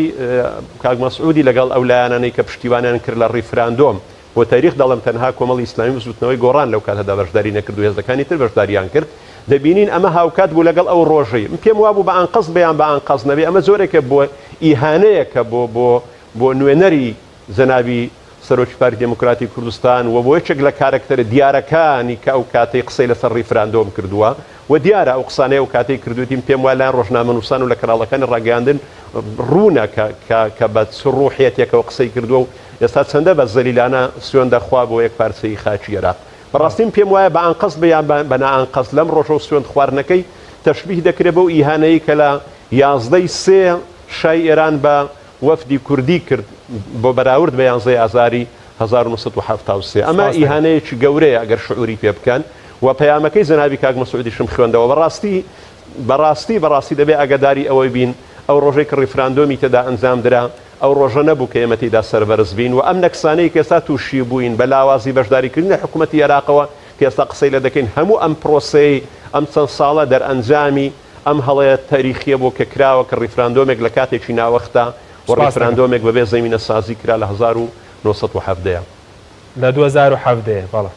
کاک مەسعودی لەگەڵ ئەو لایەنانەی کە پشتیوانیان کرد لە ڕیفراندۆم بۆ تاریخ دەڵێم تەنها کۆمەڵی ئیسلامی و بزووتنەوەی گۆڕان لەو کاتەدا بەشداری نەکرد و هێزەکانی تر بەشداریان کرد دەبینین ئەمە هاوکات بوو لەگەڵ ئەو ڕۆژەی من پێم وابوو بە ئانقەست بێ یان بە ئانقەست نەبێ ئەمە جۆرێکە بۆ ئیهانەیەکە بۆ بۆ بۆ نوێنەری جەنابی سەرۆکی پارتی دێموکراتی کوردستان و بۆ یەکێک لە کارەکتەرە دیارەکانی کە ئەو کاتەی قسەی لەسەر ڕیفراندۆم کردووە و دیارە ئەو قسانەی ئەو کاتەی کردوویەتی من پێم وایە لایەن ڕۆژنامەنووسان و لە کەناڵەکانی ڕاگەیاندن ڕوونە کە کە کە بە چ ڕوحیەتێکەوە قسەی کردووە و ئێستا چەندە بە زەلیلانە سوێند دەخوا بۆ یەکپارچەیی خاکی ئێراق. بەڕاستی من پێم وایە بە ئانقەست بێ یان بە نائانقەست لەم ڕۆژەو سوێند خواردنەکەی تەشبیه دەکرێ بەو ئیهانەیەی کە لە 11 ی سێ شای ئێران بە وەفدی کوردی کرد بۆ بەراورد بە یانزەی ئازاری 1973. ئەمە ئیهانەیەکی گەورەیە ئەگەر شعوری پێ بکەن و پەیامەکەی جەنابی کاک مەسعودیشم خوێندەوە بەڕاستی بەڕاستی بەڕاستی دەبێ ئاگاداری ئەوەی بین ئەو ڕۆژەی کە ڕیفراندۆمی تێدا ئەنجام درا ئەو ڕۆژە نەبوو کە ئێمە تێیدا سەربەرز بین و ئەم نەکسانەی کە ئێستا تووشی بووین بە لاوازی بەشداریکردنی لە حکوومەتی ئێراقەوە کە ئێستا قسەی لێ دەکەین هەموو ئەم پرۆسەیەی ئەم چەند ساڵە دەرئەنجامی ئەم هەڵەیە تاریخییە بوو کە کراوە کە ڕیفراندۆمێک لە کاتێکی ناوەختە و ڕیفراندۆمێک بەبێ زەمینەسازی کرا لە 1917. لە 2017 بەڵێ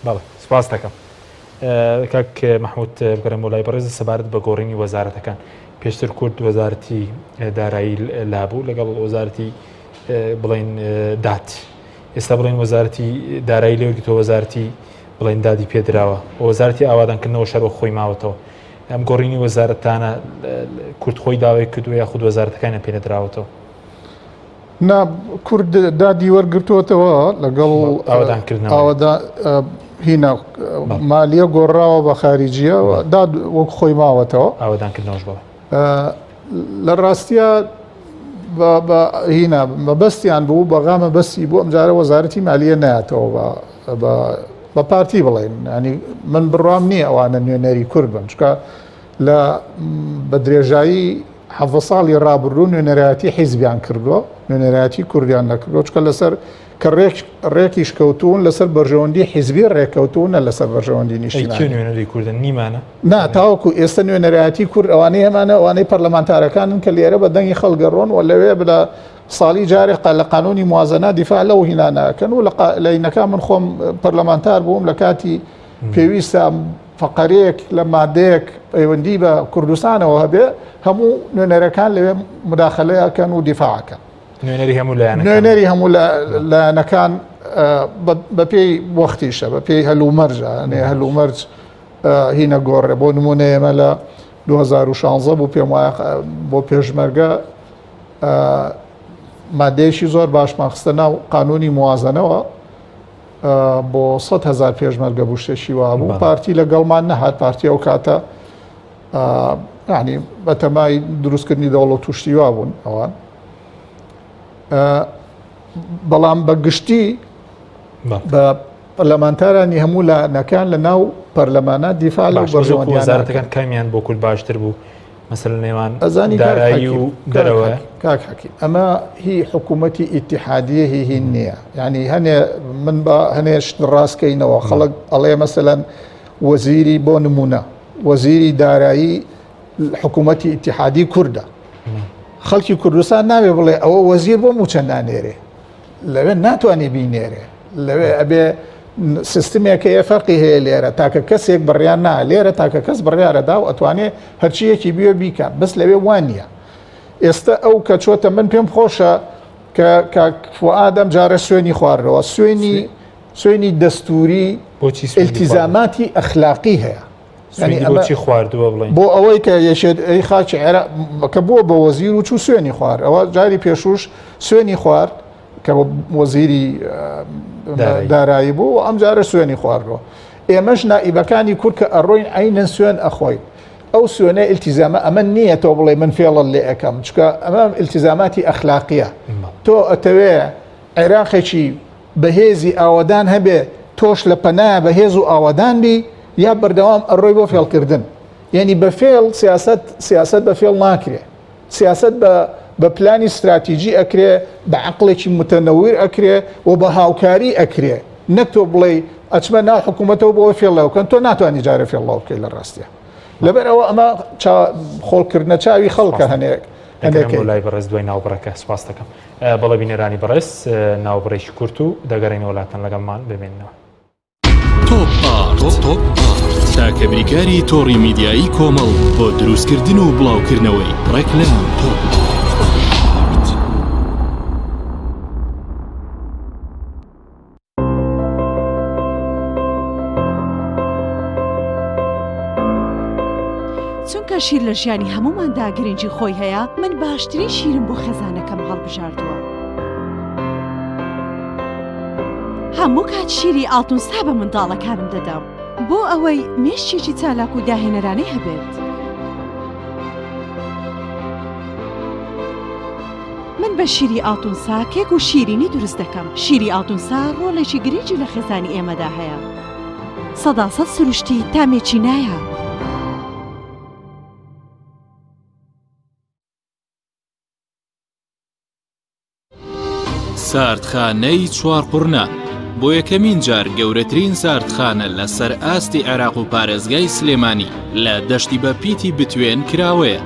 بەڵێ سپاست دەکەم. کاک مەحمود بگەڕێم بۆ لای بەڕێز سەبارەت بە گۆڕینی وەزارەتەکان پێشتر کورد وەزارەتی دارایی لابوو لەگەڵ وەزارەتی بڵین داد ئێستا بڵین وەزارەتی دارایی لێوەگرتەوە وەزارەتی بڵین دادی پێدراوە وەزارەتی ئاوادانکردنەوە شەرۆ خۆی ماوەتەوە ئەم گۆڕینی وەزارەتانە کورد خۆی داوای کردووە یاخود وەزارەتەکانیان پێنەدراوەتەوە نا کورد دادی وەرگرتووەتەوە لەگەڵ ئاوادانکردنەوە هینا مالیە گۆڕاوە بە خارجیە داد وەک خۆی ماوەتەوە ئاوادانکردنەوەش بەڵێ لە ڕاستە هینا مەبەستیان بوو بەغا مەبەستی بوو ئەمجارە وەزارەتی مالیە ناتەوە بە پارتی بڵێن ینی من بڕوام نییە ئەوانە نوێنەری کورد بن چکە لە بە درێژایی حەڤدە ساڵی ڕابردوو نوێنەرایەتی حیزبیان کردووە، نوێنەرایەتی کوردیان نەکردووە، چونکە لەسەر کە ڕێک ڕێکیش کەوتوون لەسەر بەرژەوەندی حیزبی ڕێککەوتوون نە لەسەر بەرژەوەندی ئەی کێ نیشتیمانی. نوێنەری کوردن؟ نیمانە؟ نا تاوەکو ئێستا نوێنەرایەتی کورد ئەوانەی هەمانە ئەوانەی پەرلەمانتارەکانن کە لێرە بە دەنگی خەڵک دەڕۆن و لەوێ لە ساڵی جارێک لە قانونی موازنە دیفاع لەو هینانە ئەکەن و لە لە من خۆم پەرلەمانتار بووم لە کاتی پێویستە فەقەرەیەک لە مادەیەک پەیوەندی بە کوردستانەوە هەبێ هەموو نوێنەرەکان لەوێ مداخلەیەکەن و دیفاعەکەن نوێنەری هەموو لایەنەکان نوێنەری هەموو لایەنەکان بەپێی وەختیشە بەپێی هەلومەرجە نێ هەلومەرج هینە گۆڕێ بۆ نمونە ئێمە لە 2016 بوو پێم وایە بۆ پێشمەرگە مادەیەکی زۆر باشمان خستە ناو قانونی موازنەوە بۆ 100 هزار پێشمەرگە بوو شتێکی وابوو پارتی لەگەڵمان نەهات پارتی ئەو کاتە ینی بەتەمای دروستکردنی دەوڵەت توشتی وا بوون ئەوان بەڵام بە گشتی بە پەرلەمانتارانی هەموو لایەنەکان لە ناو پەرلەمانە دیفاع لەو بەرژەوەندیانەکان کامیان بۆ کورد باشتر بوو مەسەلەن نێوان ئەزانی دارایی و دەرەوە کاک حەکیم ئەمە هی حکوومەتی ئیتیحادیە هی هین نییە یعنی هەنێ من بە هەنێ شت ڕاستکەینەوە خەڵک ئەڵێ مەسەلەن وەزیری بۆ نمونە وەزیری دارایی حکوومەتی ئیتیحادی کوردە خەڵکی کوردستان ناوێ بڵێ ئەوە وەزیر بۆ موچە نانێرێ لەوێ ناتوانێ بینێرێ لەوێ ئەبێ سیستمێک هەیە فەرقی هەیە لێرە تاکە کەسێک بڕیان نا لێرە تاکە کەس بڕیارەدا و ئەتوانێ هەرچیەکی بوێ بیکە بەس لەوێ وان نییە ئێستا ئەو کە چۆتە من پێم خۆشە کە کاک فوئاد ئەم جارە سوێنی خواردەوە سوێنی سوێنی دەستوری التزاماتی ئەخلاقی هەیە یعنی بۆچی خواردووە بڵێن بۆ ئەوەی کە یەکێت ئەی خاکی عێراق کە بووە بە وەزیر و چوو سوێنی خوارد ئەوە جاری پێشوش سوێنی خوارد کە وەزیری دارایی بوو و ئەم جارە سوێنی خواردووە ئێمەش نائیبەکانی کورد کە ئەڕۆین عینەن سوێن ئەخۆین ئەو سوێنە ئیلتیزامە ئەمە نییە تۆ بڵێ من فێڵت لێ ئەەکەم چکە ئەمە ئیلتیزاماتی ئەخلاقیە تۆ ئەتەوێ عێراقێکی بەهێزی ئاوەدان هەبێ تۆش لە پەنایا بەهێز و ئاوەدان بی یا بەردەوام ئەڕۆی بۆ فێڵکردن یعنی بە فێڵ سیاست سیاست بە فێڵ ناکرێ سیاست بە بە پلانی ستراتیجی ئەکرێ، بە عەقڵێکی متەنەور ئەکرێ و بە هاوکاری ئەکرێ، نەک تۆ بڵێی ئەچمە ناو حکوومەتەوە بۆ ئەوەی فێڵ لەوە بکەن، تۆ ناتوانی جارێ فێڵ لەوە بکەی لە ڕاستیا. لەبەر ئەوە ئەمە خۆڵکردنە چاوی خەڵکە هەنێک هەنێک. لای بەڕێز دوای ناوبڕەکە سپاس دەکەم. بەڵێ بینەرانی بەڕێز ناوبڕێکی کورت و دەگەڕێینەوە لاتان لەگەڵمان بمێننەوە. تۆپ ئارت تۆپ ئارت تاکە بریکاری تۆڕی میدیایی کۆمەڵ بۆ دروستکردن و بڵاوکردنەوەی ڕێکلام تۆپ ئارت. چونکە شیر لە ژیانی هەمووماندا گرنگی خۆی هەیە، من باشترین شیرم بۆ خێزانەکەم هەڵبژاردووە. هەموو کات شیری ئاڵتونسا بە منداڵەکانم دەدەم بۆ ئەوەی مێشکێکی چالاک و داهێنەرانەی هەبێت. من بە شیری ئاڵتونسا کێک و شیرینی دروست دەکەم. شیری ئاڵتونسا ڕۆڵێکی گرنگی لە خێزانی ئێمەدا هەیە. سەداسەد سروشتی تامێکی نایاب. ساردخانەی چوارقوڕنە بۆ یەکەمین جار گەورەترین ساردخانە لە سەر ئاستی عێراق و پارێزگای سلێمانی لە دەشتی بە پیتی بتوێن کراوەیە.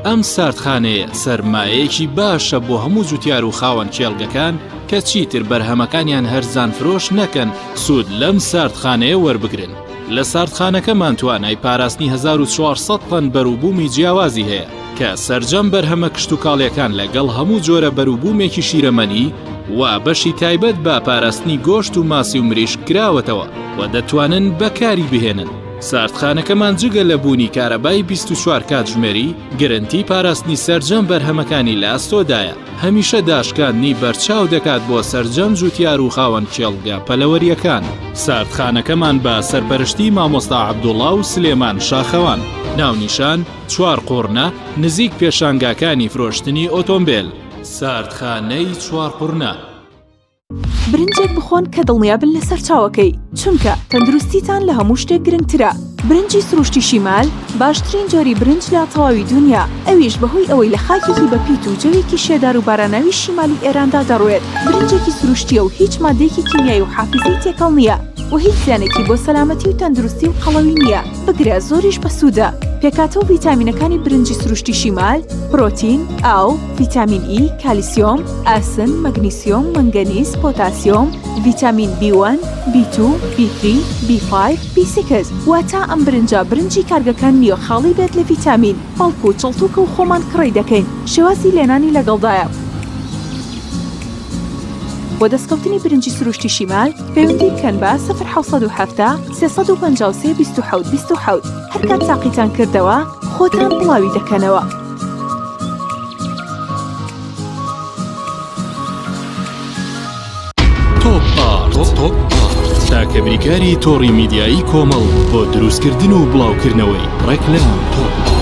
ئەم ساردخانەیە سەرمایەیەکی باشە بۆ هەموو جوتیار و خاوەن کێڵگەکان کە چیتر بەرهەمەکانیان هەرزان فرۆش نەکەن سوود لەم ساردخانەیە وەربگرن. لە ساردخانەکەمان توانای پاراستنی 1400 تەن بەروبوومی جیاوازی هەیە کە سەرجەم بەرهەمە کشتوکاڵیەکان لەگەڵ هەموو جۆرە بەروبوومێکی شیرەمەنی و بەشی تایبەت بە پاراستنی گۆشت و ماسی و مریشک کراوەتەوە و دەتوانن بەکاری بهێنن. ساردخانەکەمان جگە لە بوونی کارەبای 24 کاتژمێری، گرنتی پاراستنی سەرجەم بەرهەمەکانی لە ئەستۆدایە، هەمیشە داشکاندنی بەرچاو دەکات بۆ سەرجەم جوتیار و خاوەن کێڵگە پەلەوەرییەکان. ساردخانەکەمان بە سەرپەرشتی مامۆستا عەبدوڵا و سلێمان شاخەوان، ناونیشان، چوارقوڕنە، نزیک پێشانگاکانی فرۆشتنی ئۆتۆمبێل. ساردخانەی چوارقوڕنە. برنجێک بخۆن کە دڵنیابن لە سەرچاوەکەی، چونکە تەندروستیتان لە هەموو شتێک گرنگترە. برنجی سروشتی شیمال باشترین جۆری برنج لە تەواوی دونیا، ئەویش بەهۆی ئەوەی لە خاکێکی بەپیت و جەوێکی شێدار و باراناوی شیمالی ئێراندا دەڕوێت، برنجێکی سروشتییە و هیچ ماددەیەکی کیمیایی و حافیزەی تێکەڵ نییە و هیچ زیانێکی بۆ سەلامەتی و تەندروستی و قەڵەوی نییە، بگرە زۆریش بەسوودە. پێکهاتە و ڤیتامینەکانی برنجی سروشتی شیمال، پرۆتین، ئاو، ڤیتامین ئی، کالیسیۆم، ئاسن، مەگنیسیۆم، مەنگەنیز، پۆتاسیۆم، ڤیتامین بی وەن، بی تو، بی تری، بی فایڤ، بی سیکس، واتە ئەم برنجە برنجی کارگەکان نییە خاڵی بێت لە ڤیتامین، بەڵکو چڵتوکە و خۆمان کڕی دەکەین، شێوازی لێنانی لەگەڵدایە. بۆ دەستکەوتنی برنجی سروشتی شیمال پەیوەندی بکەن بە، سفر 770 353 27 27، هەرکات تاقیتان کردەوە خۆتان بڵاوی دەکەنەوە. تۆپ ئارت تۆپ ئارت تاکە بریکاری تۆڕی میدیایی کۆمەڵ بۆ دروستکردن و بڵاوکردنەوەی ڕێکلام تۆپ ئارت.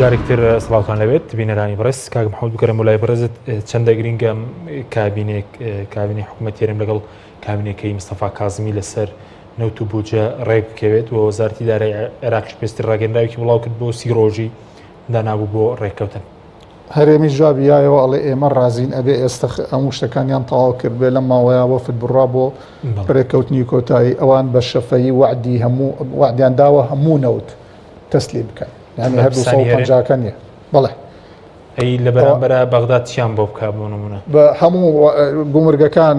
جارێکتر سڵاوتان لەوێت بینەرانی بەڕێز کاک محمود بکەرم و لای بەڕێزت چەندە گرنگە کابینێک کابینی حکوومەت هەرێم لەگەڵ کابینەکەی مستەفا کازمی لەسەر نەوت و بودجە ڕێک بکەوێت و وەزارەتی دارایی عێراقیش پێستر ڕاگەندراوێکی بڵاو کرد بۆ سی ڕۆژی دانابوو بۆ ڕێککەوتن. هەرێمیش جوابی یایەوە ئەڵێ ئێمە ڕازین ئەبێ ئێستە هەموو شتەکانیان تەواو کردبێ لەم ماوەیە وەفد بڕا بۆ ڕێککەوتنی کۆتایی ئەوان بە شەفەیی وەعدی هەموو وەعدیان داوە هەموو نەوت تەسلیم بکەن یانی هەر 250 نییە بەڵێ ئەی لە بەرامبەرا بەغداد چیان بۆ بکا بۆ نمونە؟ بە هەموو گومرگەکان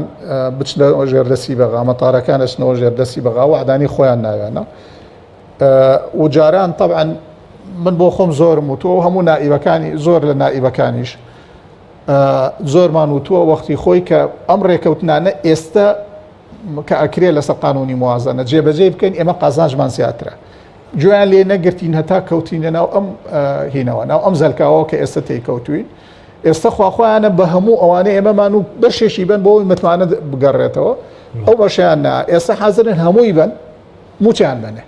بچنە ژێر دەستی بەغا مەتارەکان ئەچنەوە ژێر دەستی بەغا وەعدانی خۆیان ناوێنە و جاران طبعا من بۆ خۆم زۆرم وتووە و هەموو نائیبەکانی زۆر لە نائیبەکانیش زۆرمان وتووە وەختی خۆی کە ئەم ڕێکەوتنانە ئێستا کە ئەکرێ لەسەر قانونی موازنە جێبەجێ بکەین ئێمە قازانجمان زیاترە گوێیان لێ نەگرتین هەتا کەوتینە ناو ئەم هینەوە ناو ئەم زەلکاوە کە ئێستا تێی کەوتوین ئێستا خواخوایانە بە هەموو ئەوانە ئێمەمان و بەشێکی بن بۆ ئەوەی متمانە بگەڕێتەوە. ئەو بەشیان نا ئێستا حازرن هەمووی بن موچیان بنێ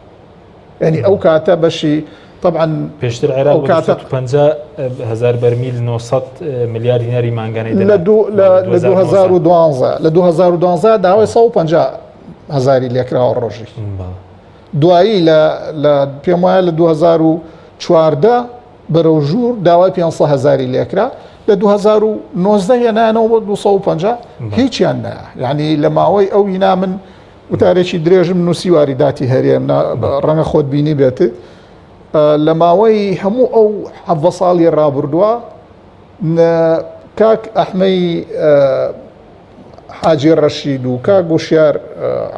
یعنی ئەو کاتە بەشی طبعا پێشتر عێراق ئەو کاتە 50 هزار بەرمیل 900 ملیار دیناری مانگانەی لە لە 2012 لە 2012 داوای 150 هزاری لێکراوە ڕۆژی دوایی لە لە پێم وایە لە 2014 بەرەو ژوور داوای 500 هزاری لێکرا لە 2019 هێنانەوە بۆ 250 هیچیان نا یعنی لە ماوەی ئەو هینا من وتارێکی درێژم نووسی واریداتی هەرێم ڕەنگە خۆت بینی بێت لە ماوەی هەموو ئەو حەڤە ساڵی ڕابردووە کاک ئەحمەی حاجی ڕەشید و کاک وشیار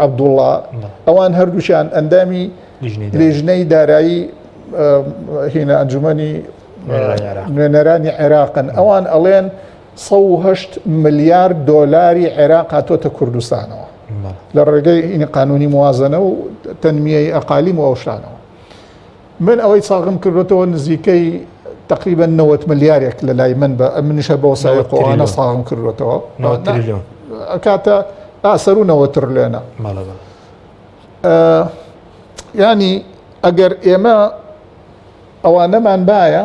عەبدوڵڵا ئەوان هەردووشیان ئەندامی لیژنەی دارایی هینە ئەنجومەنی نوێنەرانی عێراقن ئەوان ئەڵێن 108 ملیار دۆلاری عێراق هاتۆتە کوردستانەوە لە ڕێگەی ئینی قانونی موازنە و تەنمیەی ئەقالیم و ئەو شتانەوە من ئەوەی ساغم کردوتەوە نزیکەی تقریبا 90 ملیارێک لە لای من بە منیشە بۆ سایقۆوانە ساغم کردوتەوە کاتە ئاسەر و 90 ترلێنە ینی ئەگەر ئێمە ئەوانەمان باە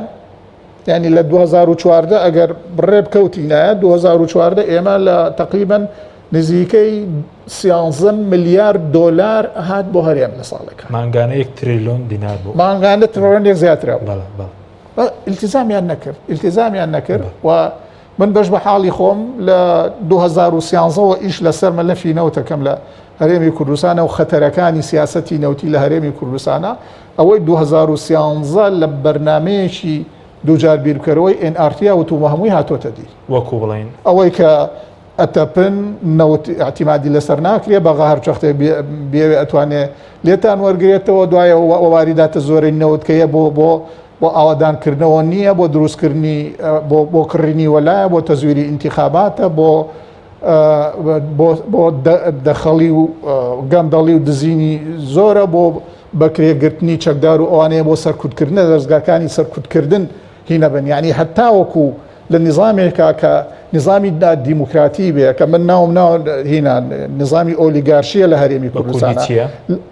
یانی لە 2014 ئەگەر ڕێ بکەوتینایە 2014 ئێمە لە تقریبا نزیکەی 13 ملیار دۆلار هات بۆ هەرێم لە ساڵێکە مانگانە یەک تریلیۆن دینار بوو مانگانە تریلیۆنێک زیاترە التزامیان نەکرد التزامیان نەکرد و من بەش بە حاڵی خۆم لە 2013ەوە ئیش لەسەر مەلەفی نەوتەکەم لە هەرێمی کوردستانە و خەتەرەکانی سیاسەتی نەوتی لە هەرێمی کوردستانە ئەوەی 2013 لە بەرنمەیەکی دووجار بیرکەرەوەی NRT وتومە هەمووی هاتۆتە دی وەکو بڵین ئەوەی کە ئەتەپن نەوت ئیعتیمادی لەسەر ناکرێ بەغا هەر چەختێک بێوێ ئەتوانێ لێتان وەرگێتەوە دوای واریداتە زۆرەی نەوت کە یە بۆ بۆ بۆ ئاوادانکردنەوە نییە بۆ دروستکردنی بۆ بۆ کڕینی وەلایە بۆ تەزویری ئینتیخاباتە بۆ بۆ دەخەڵی و گەندەڵی و دزینی زۆرە بۆ بەکرێگرتنی چەکدار و ئەوانەیە بۆ سەرکوتکردنە دەستگاکانی سەرکوتکردن هینەبن یعنی هەتاوەکو لە نیزامێکا کە نیزامی دیموکراتی بێ کە من ناوم ناو هینا نیزامی ئۆلیگارشیە لە هەرێمی کوردستان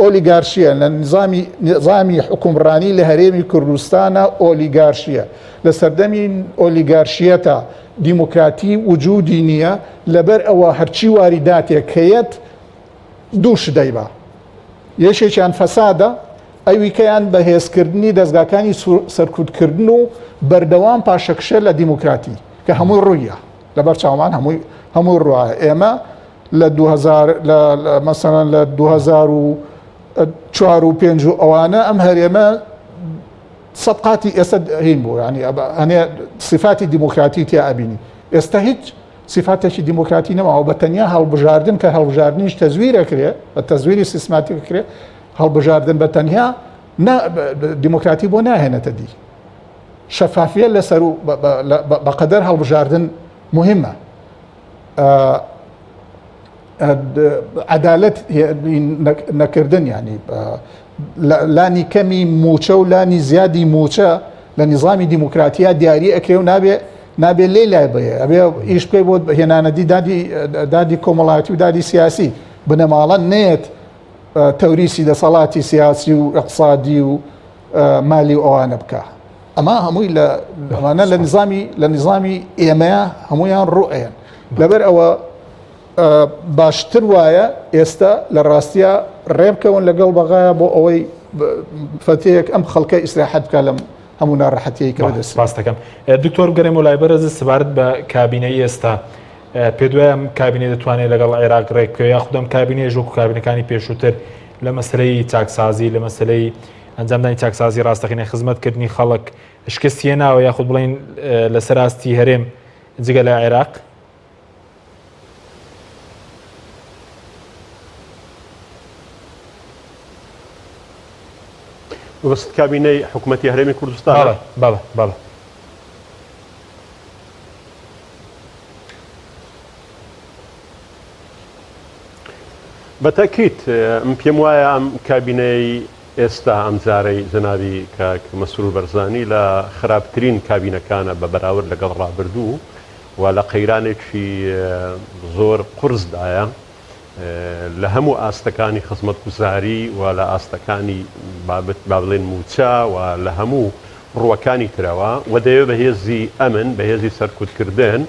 ئۆلیگارشیە لە نیزامی نیزامی حکومڕانی لە هەرێمی کوردستانە ئۆلیگارشیە لە سەردەمی ئۆلیگارشیەتە دیموکراتی وجودی نییە لەبەر ئەوە هەرچی واریداتێک هەیەت دوو شدەیبا یەکێکیان فەسادە، ئەویکەیان بەهێزکردنی دەزگاکانی سەرکوتکردن و بەردەوام پاشەکشە لە دیموکراتی کە هەمووی ڕوویە لەبەر چاومان هەمووی هەمووی ڕوایە ئێمە لە 2000 لە مەسەلەن لە 2004 و 5 و ئەوانە ئەم هەرێمە سەد قاتی ئێستا هین بوو ینی هەنێ صفاتی دیموکراتی تیا ئەبینی ئێستا هیچ سیفاتێکی دیموکراتی نەماوە بە تەنیا هەڵبژاردن کە هەڵبژاردنیش تەزویر ئەکرێ بە تەزویری سیستماتیک ئەکرێ هەڵبژاردن بە تەنیا دیموکراتی بۆ ناهێنێتە دی شەفافیە لەسەر و بەقەدەر هەڵبژاردن مهمە عەدالەت نەکردن ینی لانی کەمی موچە و لانی زیادی موچە لە نیزامی دیموکراتیا دیاری ئەکرێ و نابێ نابێ لێ لای بێ ئەبێ ئیش بکەی بۆ هێنانەدی دادی دادی کۆمەڵایەتی و دادی سیاسی بنەماڵە نێت تەوریسی دەسەڵاتی سیاسی و اقتصادی و مالی و ئەوانە بکە ئەمە هەمووی لە ئەمانە لە نظامی لە نظامی ئێمەیە هەمویان ڕوئەیەن لەبەر ئەوە باشتر وایە ئێستا لە ڕاستیا ڕێبکەون لەگەڵ بەغایا بۆ ئەوەی فەتەیەک ئەم خەڵکە ئیسراحەت بکە لەم هەموو ناڕەحەتیەی کە بەدەست سپاس دەکەم دکتۆر بگەرێمەوە لای بەرز سەبارەت بە کابینەی ئێستا پێ دوای ئەم کابینە دەتوانێت لەگەڵ عێراق ڕێک بکەوێت یاخود ئەم کابینەیەش وەکو کابینەکانی پێشووتر لە مەسلەی چاکسازی لە مەسلەی ئەنجامدانی چاکسازی ڕاستەقینە خزمەتکردنی خەڵک شکست هێناوە یاخود بڵین لەسەر ئاستی هەرێم جگە لە عێراق؟ مەبەستت کابینەی حکوومەتی هەرێمی کوردستانە؟ بەڵێ بەڵێ بەڵێ. بە تەئکید من پێم وایە ئەم کابینەی ئێستا ئەمجارەی جەنابی کاک مەسرور بەرزانی لە خراپترین کابینەکانە بە بەراورد لەگەڵ ڕابردوو و لە قەیرانێکی زۆر قورسدایە. لە هەموو ئاستەکانی خزمەتگوزاری و لە ئاستەکانی با بڵێن مووچە و لە هەموو ڕووەکانی ترەوە و دەیەوێت بە هێزی ئەمن، بە هێزی سەرکوتکردن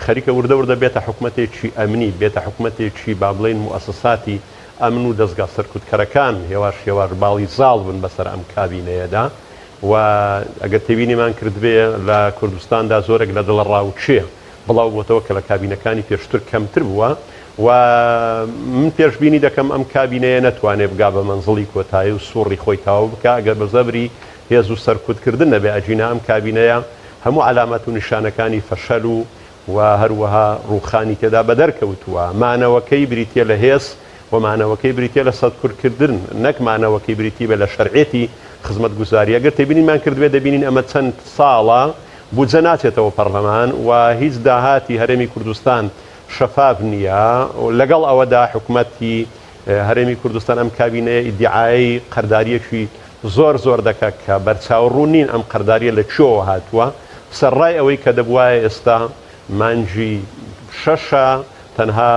خەریکە وردە وردە بێتە حکومەتێکی ئەمنی، بێتە حکومەتێکی با بڵێین موئەسەساتی ئەمن و دەزگا سەرکوتکەرەکان هێواش هێواش باڵی زاڵ بن بەسەر ئەم کابینەیەدا و ئەگەر تێبینیمان کردبێ لە کوردستاندا زۆرێک لە دڵەڕاوکێ بڵاو بۆتەوە کە لە کابینەکانی پێشتر کەمتر بووە و من پێشبینی دەکەم ئەم کابینەیە نەتوانێ بگا بە مەنزڵی کۆتایی و سوڕی خۆی تەواو بکا ئەگەر بە زەبری هێز و سەرکوتکردن نەبێ ئەگینا ئەم کابینەیە هەموو عەلامەت و نیشانەکانی فەشەل و و هەروەها ڕووخانی تێدا بەدەر کەوتووە. مانەوەکەی بریتییە لە هێز و مانەوەکەی بریتییە لە سەرکوتکردن نەک مانەوەکەی بریتی بێ لە شەرعیەتی خزمەتگوزاری. ئەگەر تێبینیمان کردبێ دەبینین ئەمە چەند ساڵە بودجە ناچێتەوە پەڕلەمان و هیچ داهاتی هەرێمی کوردستان شەفاف نییە. لەگەڵ ئەوەدا حکومەتی هەرێمی کوردستان ئەم کابینەیە ئیدیعای قەردارییەکی زۆر زۆر دەکا کە بەرچاو ڕوون نین ئەم قەردارییە لە کوێوە هاتووە، سەرڕای ئەوەی کە دەبوایە ئێستا مانگی شەشە تەنها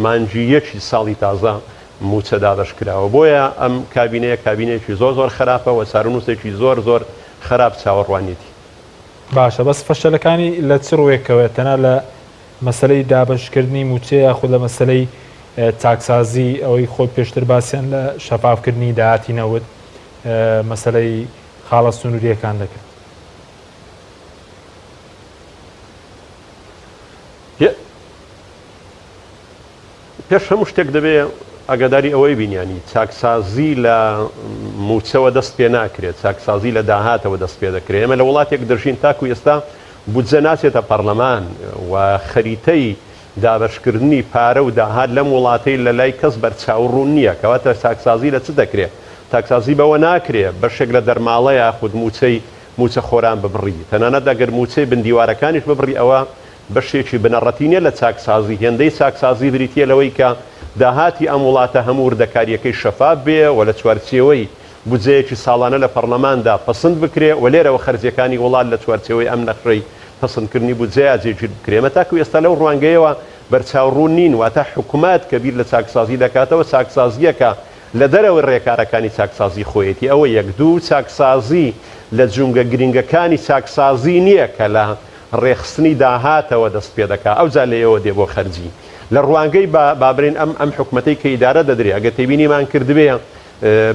مانگی یەکی ساڵی تازە مووچە دابەش کراوە. بۆیە ئەم کابینەیە کابینەیەکی زۆر زۆر خراپە و چارەنووسێکی زۆر زۆر خراپ چاوەڕوانیەتی. باشە بەس فەشەلەکانی لە چ ڕووێکەوەیە تەنها لە مەسەلەی دابەشکردنی مووچە یاخود لە مەسەلەی چاکسازی ئەوەی خۆی پێشتر باسیان لە شەفافکردنی داهاتی نەوت مەسەلەی خاڵە سنوورییەکان دەکرد؟ پێش هەموو شتێک دەبێ ئاگاداری ئەوەی بین یانی چاکسازی لە مووچەوە دەست پێ ناکرێت، چاکسازی لە داهاتەوە دەست پێ دەکرێت. ئێمە لە وڵاتێک دەژین تاکو ئێستا بودجە ناچێتە پەڕلەمان و خەریتەی دابەشکردنی پارە و داهات لەم وڵاتەی لە لای کەس بەرچاو ڕوون نییە. کەواتە چاکسازی لە چ دەکرێ؟ چاکسازی بەوە ناکرێ بەشێک لە دەرماڵە یاخود مووچەی مووچەخۆران ببڕی. تەنانەت ئەگەر مووچەی بن دیوارەکانیش ببڕی ئەوە بەشێکی بنەڕەتی نیە لە چاکسازی، هێندەی چاکسازی بریتیە لەوەی کە داهاتی ئەم وڵاتە هەموو وردەکارییەکەی شەفاف بێ و لە چوارچێوەی بودجەیەکی ساڵانە لە پەڕلەماندا پەسند بکرێ و لێرەوە خەرجیەکانی وڵات لە چوارچێوەی ئەم نەخشەی پەسندکردنی بودجەیە جێگیر بکرێ. ئێمە تاکو ئێستا لەو ڕوانگەیەوە بەرچاو ڕوون نین، واتە حکومەت کە بیر لە چاکسازی دەکاتەوە چاکسازییەکە لە دەرەوەی ڕێکارەکانی چاکسازی خۆیەتی، ئەوە یەک. دوو، چاکسازی لە جومگە گرینگەکانی چاکسازی نیە کە لە ڕێکخستنی داهاتەوە دەست پێدەکا ئەوجا لێیەوە دێ بۆ خەرجی. لە ڕوانگەی با با بڵێین ئەم ئەم حکومەتەی کە ئیدارە دەدرێ ئەگەر تێبینیمان کردبێ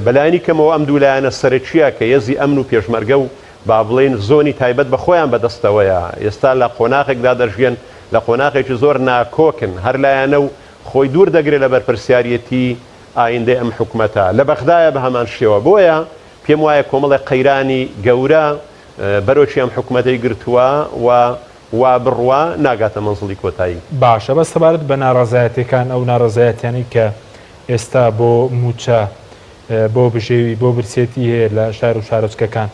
بە لایەنی کەمەوە ئەم دوو لایەنە سەرەکییە کە هێزی ئەمن و پێشمەرگە و با بڵێین زۆنی تایبەت بە خۆیان بە دەستەوەیە ئێستا لە قۆناغێکدا دەژیەن لە قۆناغێکی زۆر ناکۆکن هەر لایەنە و خۆی دوور دەگرێ لە بەرپرسیاریەتی ئایندەی ئەم حکومەتە لە بەغدایە بە هەمان شێوە بۆیە پێم وایە کۆمەڵێک قەیرانی گەورە بەرۆکی ئەم حکومەتەی گرتووە و وا بڕوا ناگاتە مەنزڵی کۆتایی. باشە بەس سەبارەت بە ناڕەزایەتیەکان ئەو ناڕەزایەتیانەی کە ئێستا بۆ مووچە بۆ بژێوی بۆ برسێتی هەیە لە شار و شارۆچکەکان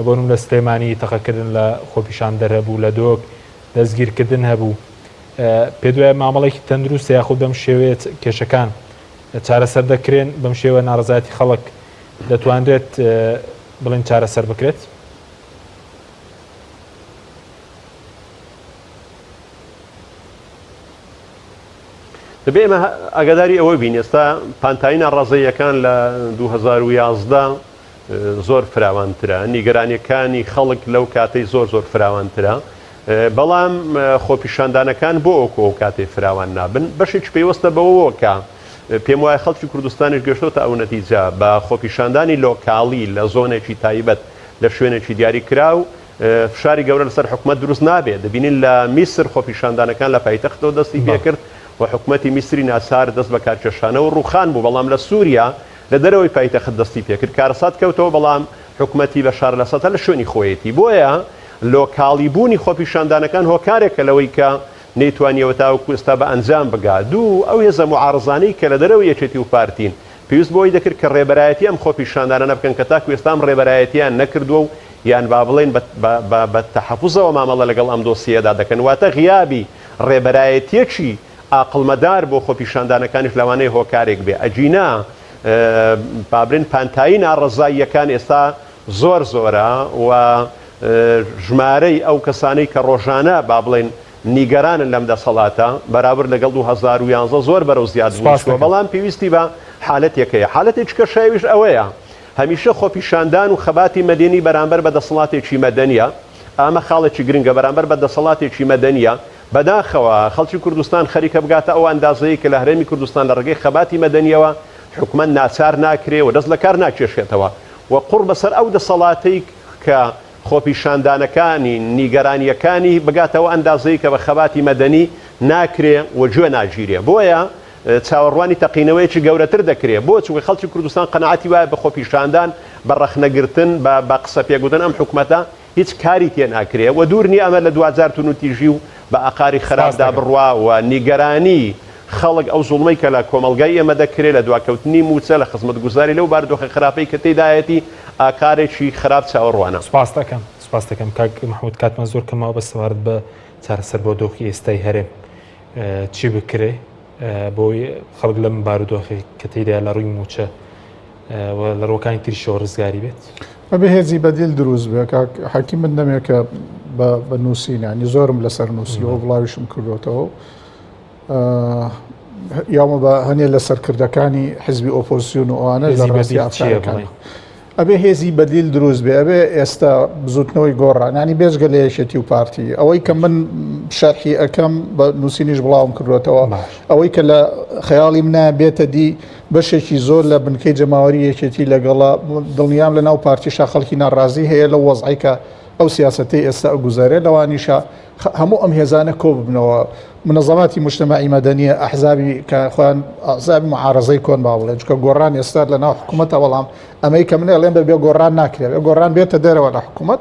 بۆ نمونە لە سلێمانی تەقەکردن لە خۆپیشاندەر هەبوو لە دهۆک دەستگیرکردن هەبوو پێت وایە مامەڵێکی تەندروستە یاخود بەم شێوەیە کێشەکان چارەسەر دەکرێن بەم شێوە ناڕەزایەتی خەڵک دەتوانرێت بڵێن چارەسەر بکرێت؟ دەبێ ئێمە ئاگاداری ئەوە بین ئێستا پانتایی ناڕازەیەکان لە 2011 زۆر فراوانترە نیگەرانیەکانی خەڵک لەو کاتەی زۆر زۆر فراوانترە بەڵام خۆپیشاندانەکان بۆ ئەوکو ئەو کاتەی فراوان نابن بەشێکی پەیوەستە بەوەوە کە پێم وایە خەڵکی کوردستانیش گەشتۆتە ئەو نەتیجە بە خۆپیشاندانی لۆکاڵی لە زۆنێکی تایبەت لە شوێنێکی دیاری کراو فشاری گەورە لەسەر حکومەت دروست نابێت دەبینین لە میسر خۆپیشاندانەکان لە پایتەختەوە دەستی پێکرد و حکومەتی میسری ناچار دەست بە کارکێشانەوە ڕووخان بوو بەڵام لە سووریا لە دەرەوەی پایتەخت دەستی پێکرد کارەسات کەوتەوە بەڵام حکومەتی بەشار ئەسەد هەر لە شوێنی خۆیەتی بۆیە لۆکاڵی بوونی خۆپیشاندانەکان هۆکارێکە لەوەی کە نەیتوانیەوە تاوەکو ئێستا بە ئەنجام بگا. دوو، ئەو هێزە موعارزانەی کە لە دەرەوەی یەکێتی و پارتین، پێویست بەوەی دەکرد کە ڕێبەرایەتی ئەم خۆپیشاندانانە بکەن کە تاکو ئێستا ئەم ڕێبەرایەتییان نەکردووە و یان با بڵێین بە بە بە تەحەفوزەوە مامەڵە لەگەڵ ئەم دۆسیەیەدا دەکەن. واتە غیابی ڕێبەرایەتییەکی ئاقڵمەدار بۆ خۆپیشاندانەکانیش لەوانەیە هۆکارێک بێ. ئەگینا با بڵێین پانتایی ناڕەزاییەکان ئێستا زۆر زۆرە و ژمارەی ئەو کەسانەی کە ڕۆژانە با بڵێین. نیگەرانن لەم دەسەڵاتە بەراورد لەگەڵ 2011 زۆر بەرەو زیادبوون چووە بەڵام پێویستی بە حالەتێک هەیە حالەتێکی کە شایەویش ئەوەیە هەمیشە خۆپیشاندان و خەباتی مەدەنی بەرامبەر بە دەسەڵاتێکی مەدەنیە ئامە خاڵێکی گرنگە بەرامبەر بە دەسەڵاتێکی مەدەنیە بەداخەوە خەڵکی کوردستان خەریکە بگاتە ئەو ئەندازەی کە لە هەرێمی کوردستان لە ڕێگەی خەباتی مەدەنیەوە حکومەت ناچار ناکرێ و دەست لە کار ناکێشێتەوە و قوڕ بەسەر ئەو دەسەڵاتەی کە خۆپیشاندانەکانی نیگەرانیەکانی بگاتە ئەو ئەندازەی کە بە خەباتی مەدەنی ناکرێ و گوێ ناگیرێ بۆیە چاوەڕوانی تەقینەوەیەکی گەورەتر دەکرێ بۆ چونکە خەڵکی کوردستان قەناعەتی وایە بە خۆپیشاندان بە ڕەخنەگرتن بە بە قسە پێگوتن ئەم حکومەتە هیچ کاری تێ ناکرێ و دوور نییە ئەمە لە دواجار توندوتیژی و بە ئاقاری خراپدا بڕوا و نیگەرانی خەڵک ئەو زوڵمەی کە لە کۆمەڵگای ئێمە دەکرێ لە دواکەوتنی مووچە لە خزمەتگوزاری لەو بارودۆخە خراپەی کە تێیدایەتی ئاکارێکی خراپ چاوەڕوانە. سوپاست ئەکەم سوپاست ئەکەم کاک مەحمود کاتمان زۆر کەم ماوە بەس سەبارەت بە چارەسەر بۆ دۆخی ئێستای هەرێم چی بکرێ بۆی خەڵک لەم بارودۆخی کە تێیدا لە ڕووی مووچە و لە ڕووەکانی تریشەوە ڕزگاری بێت؟ ئەبێ هێزی بەدیل دروست بێ کاک حەکیم من دەمێکە بە نووسین ینی زۆرم لەسەر نووسیەوە بڵاویشم کردوێتەوە یامە بە هەنێ لە سەرکردەکانی حزبی ئۆپۆزیسیۆن و ئەوانە لە ڕاستی ئافکارەکان ئەبێ هێزی بەدیل دروست بێ ئەبێ ئێستا بزوتنەوەی گۆڕان ینی بێجگە لە یەکێتی و پارتی ئەوەی کە من شەرحی ئەەکەم بە نووسینیش بڵاوم کردوێتەوە ئەوەی کە لە خەیاڵی منە بێتە دی بەشێکی زۆر لە بنکەی جەماوەری یەکێتی لەگەڵا دڵنیام لە ناو پارتیشا خەڵکی ناڕازی هەیە لەو وەزعی کە ئەو سیاسەتەی ئێستا ئەگوزارێ لەوانیشە هەموو ئەم هێزانە کۆ ببنەوە منەزەماتی مجتەمەعی مەدەنیە ئەحزابی کە خۆیان ئەحزابی معارەزەی کۆن با بڵێن چونکە گۆڕان ئێستا لە ناو حکوومەتە بەڵام ئەمەی کە من ئەڵێم بە بێ گۆڕان ناکرێت گۆڕان بێتە دەرەوە لە حکوومەت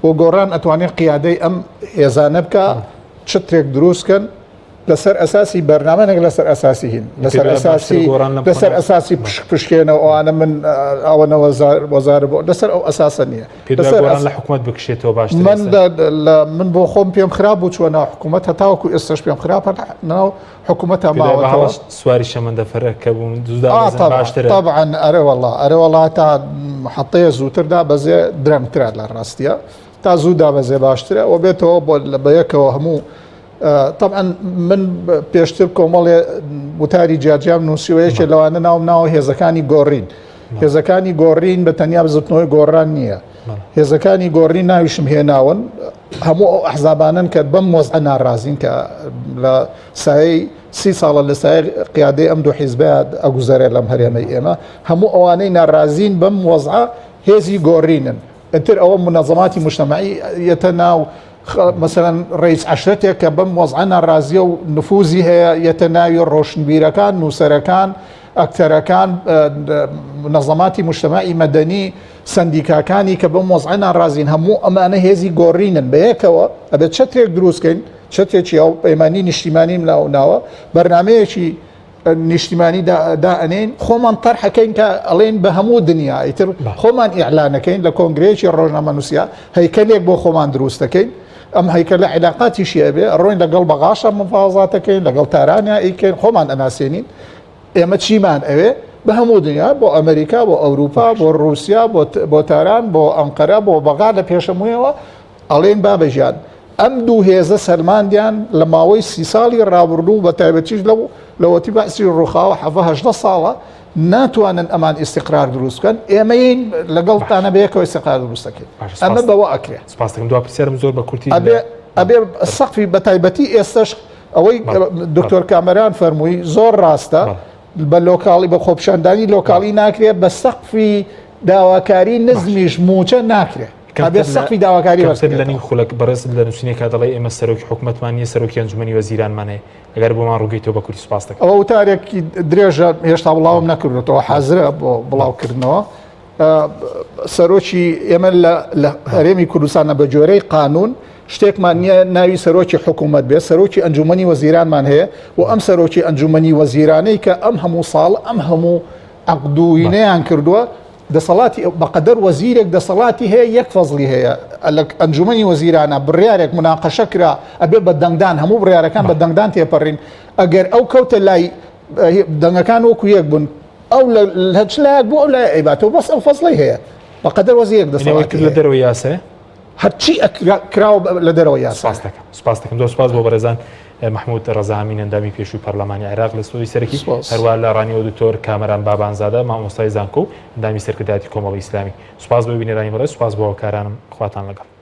و گۆڕان ئەتوانێت قیادەی ئەم هێزانە بکە چترێک دروستکەن لەسەر ئەساسی بەرنامە نەک لەسەر ئەساسی هین لەسەر ئەساسی لەسەر ئەساسی پشک پشکێنەوە ئەوانە من ئەوەنە وەزار بۆ لەسەر ئەو ئەساسە نییە لەسەر لە حکوومەت بکشێتەوە باش من لە من بۆ خۆم پێم خراپ بوو چوە ناو حکوومەت هەتاوەکو ئێستش پێم خراپە ناو حکوومەتە ماوەتەوە سواری شەمەندەفەرە کە بوون باشتر طبعا ئەرێ وەڵا ئەرێ وەڵا تا حەتەیە زووتردا بەزێ درەنگترە لە ڕاستیە تا زوو دابەزێ باشترە و بێتەوە بۆ لە بەیەکەوە هەموو تەبعەن من پێشتر کۆمەڵێ وتاری جیاجیام نووسیوە یەکێ لەوانە ناوم ناوە هێزەکانی گۆڕین هێزەکانی گۆڕین بە تەنیا بزوتنەوەی گۆڕان نییە هێزەکانی گۆڕین ناویشم هێناون هەموو ئەو ئەحزابانن کە بەم وەزعە ناڕازین کە لە سایەی سی ساڵە لە سایە قیادەی ئەم دوو حیزبە ئەگوزەرێ لەم هەرێمەی ئێمە هەموو ئەوانەی ناڕازین بەم وەزعە هێزی گۆڕینن ئیتر ئەوە مونەزەماتی موجتەمەعی یەتە ناو مەسەلەن ڕئیس عەشرەتێک کە بەم وەزعە ناڕازیە و نفوزی هەیە یەتە ناوی ڕۆشنبیرەکان نووسەرەکان ئەکتەرەکان منەزەماتی موجتەمەعی مەدەنی سندیکاکانی کە بەم وەزعە ناڕازین هەموو ئەمانە هێزی گۆڕینن بەیەکەوە ئەبێت چەترێک دروستکەین چەترێکی ئەو پەیمانی نیشتیمانیم لاو ناوە بەرنمەیەکی نیشتیمانی دائەنێین خۆمان تەرحەکەین کە ئەڵێن بە هەموو دنیا ئیتر خۆمان ئیعلانەکەین لە کۆنگرەیەکی ڕۆژنامەنووسیا هەیکەلێک بۆ خۆمان دروست دەکەین ئەم هەیکەلە عیلاقاتیشی ئەبێ ڕۆین لەگەڵ بەغاشە مفاوەزاتەکەین لەگەڵ تارانیا ئەیکەین خۆمان ئەناسێنین ئێمە چیمان ئەوێ بە هەموو دنیا بۆ ئەمریکا بۆ ئەوروپا بۆ رووسیا بۆ تاران بۆ ئەنقەرە بۆ بەغا لە پێشەموویەوە ئەڵێن بابە گیان ئەم دوو هێزە سەلماندیان لە ماوەی سی ساڵی ڕابردوو بە تایبەتیش لەو لەوەتی بەعسی ڕووخاوە حەڤە هەژدە ساڵە ناتوانن ئەمان ئیستیقرار دروست بکەن ئێمەین لەگەڵتانە بەیەکەوە ئیستیقرار دروست دەکەین ئەمە بەوە ئەکرێ. سپاس دەکەم دوا پرسیارم زۆر بە کورتی ئەبێ ئەبێ سەقفی بە تایبەتی ئێستەش ئەوەی دکتۆر کامەران فەرمووی زۆر ڕاستە بە لۆکاڵی بە خۆپیشاندانی لۆکاڵی ناکرێت بە سەقفی داواکاری نزمیش مووچە ناکرێت ئەبێ سەقفی داواکاری کەمتر لە نیو خولەک بەڕێزت لە نووسینێکا دەڵێ ئێمە سەرۆکی حکومەتمان نییە سەرۆکی ئەنجومەنی وەزیرانمان هەیە ئەگەر بۆمان ڕووگەیتەوە بە کوردی سوپاس دەکەم. ئەوە وتارێکی درێژە هێشتا بڵاوم نەکردوێتەوە حازرە بۆ بڵاوکردنەوە سەرۆکی ئێمە لە هەرێمی کوردستانە بە جۆرەی قانون شتێکمان نییە ناوی سەرۆکی حکوومەت بێت سەرۆکی ئەنجومەنی وەزیرانمان هەیە و ئەم سەرۆکی ئەنجومەنی وەزیرانەی کە ئەم هەموو ساڵ ئەم هەموو عقدوینەیان کردووە دەسەڵاتی بەقەدەر وەزیرێک دەسەڵاتی هەیە یەک فەزڵی هەیە لە ئەنجومەنی وەزیرانە بڕیارێک مناقەشە کرا ئەبێ بە دەنگدان هەموو بڕیارەکان بە دەنگدان تێپەڕین ئەگەر ئەو کەوتە لای دەنگەکان وەکو یەک بوون ئەو لە چ لایەک بوو ئەو لای ئەیباتەوە بەس ئەو فەزڵی هەیە بەقەدەر وەزیرێک دەسەڵاتی لە دەرەوەی یاسایە. هەرچی کراوە لە دەرەوە یاسا. سپاس دەکەم سپاس دەکەم زۆر سپاس بۆ بەڕێزان مەحمود ڕەزا ئەمین ئەندامی پێشووی پەرلەمانی عێراق لە ستۆدیۆی سەرەکی هەروە لە ڕانیەوە دکتۆر کامەران بابانزادە مامۆستای زانکۆ و ئەندامی سەرکردایەتی کۆمەڵی ئیسلامی سپاس بۆ بینەرانی بەڕێز سپاس بۆ هاوکارانم خواتان لەگەڵ.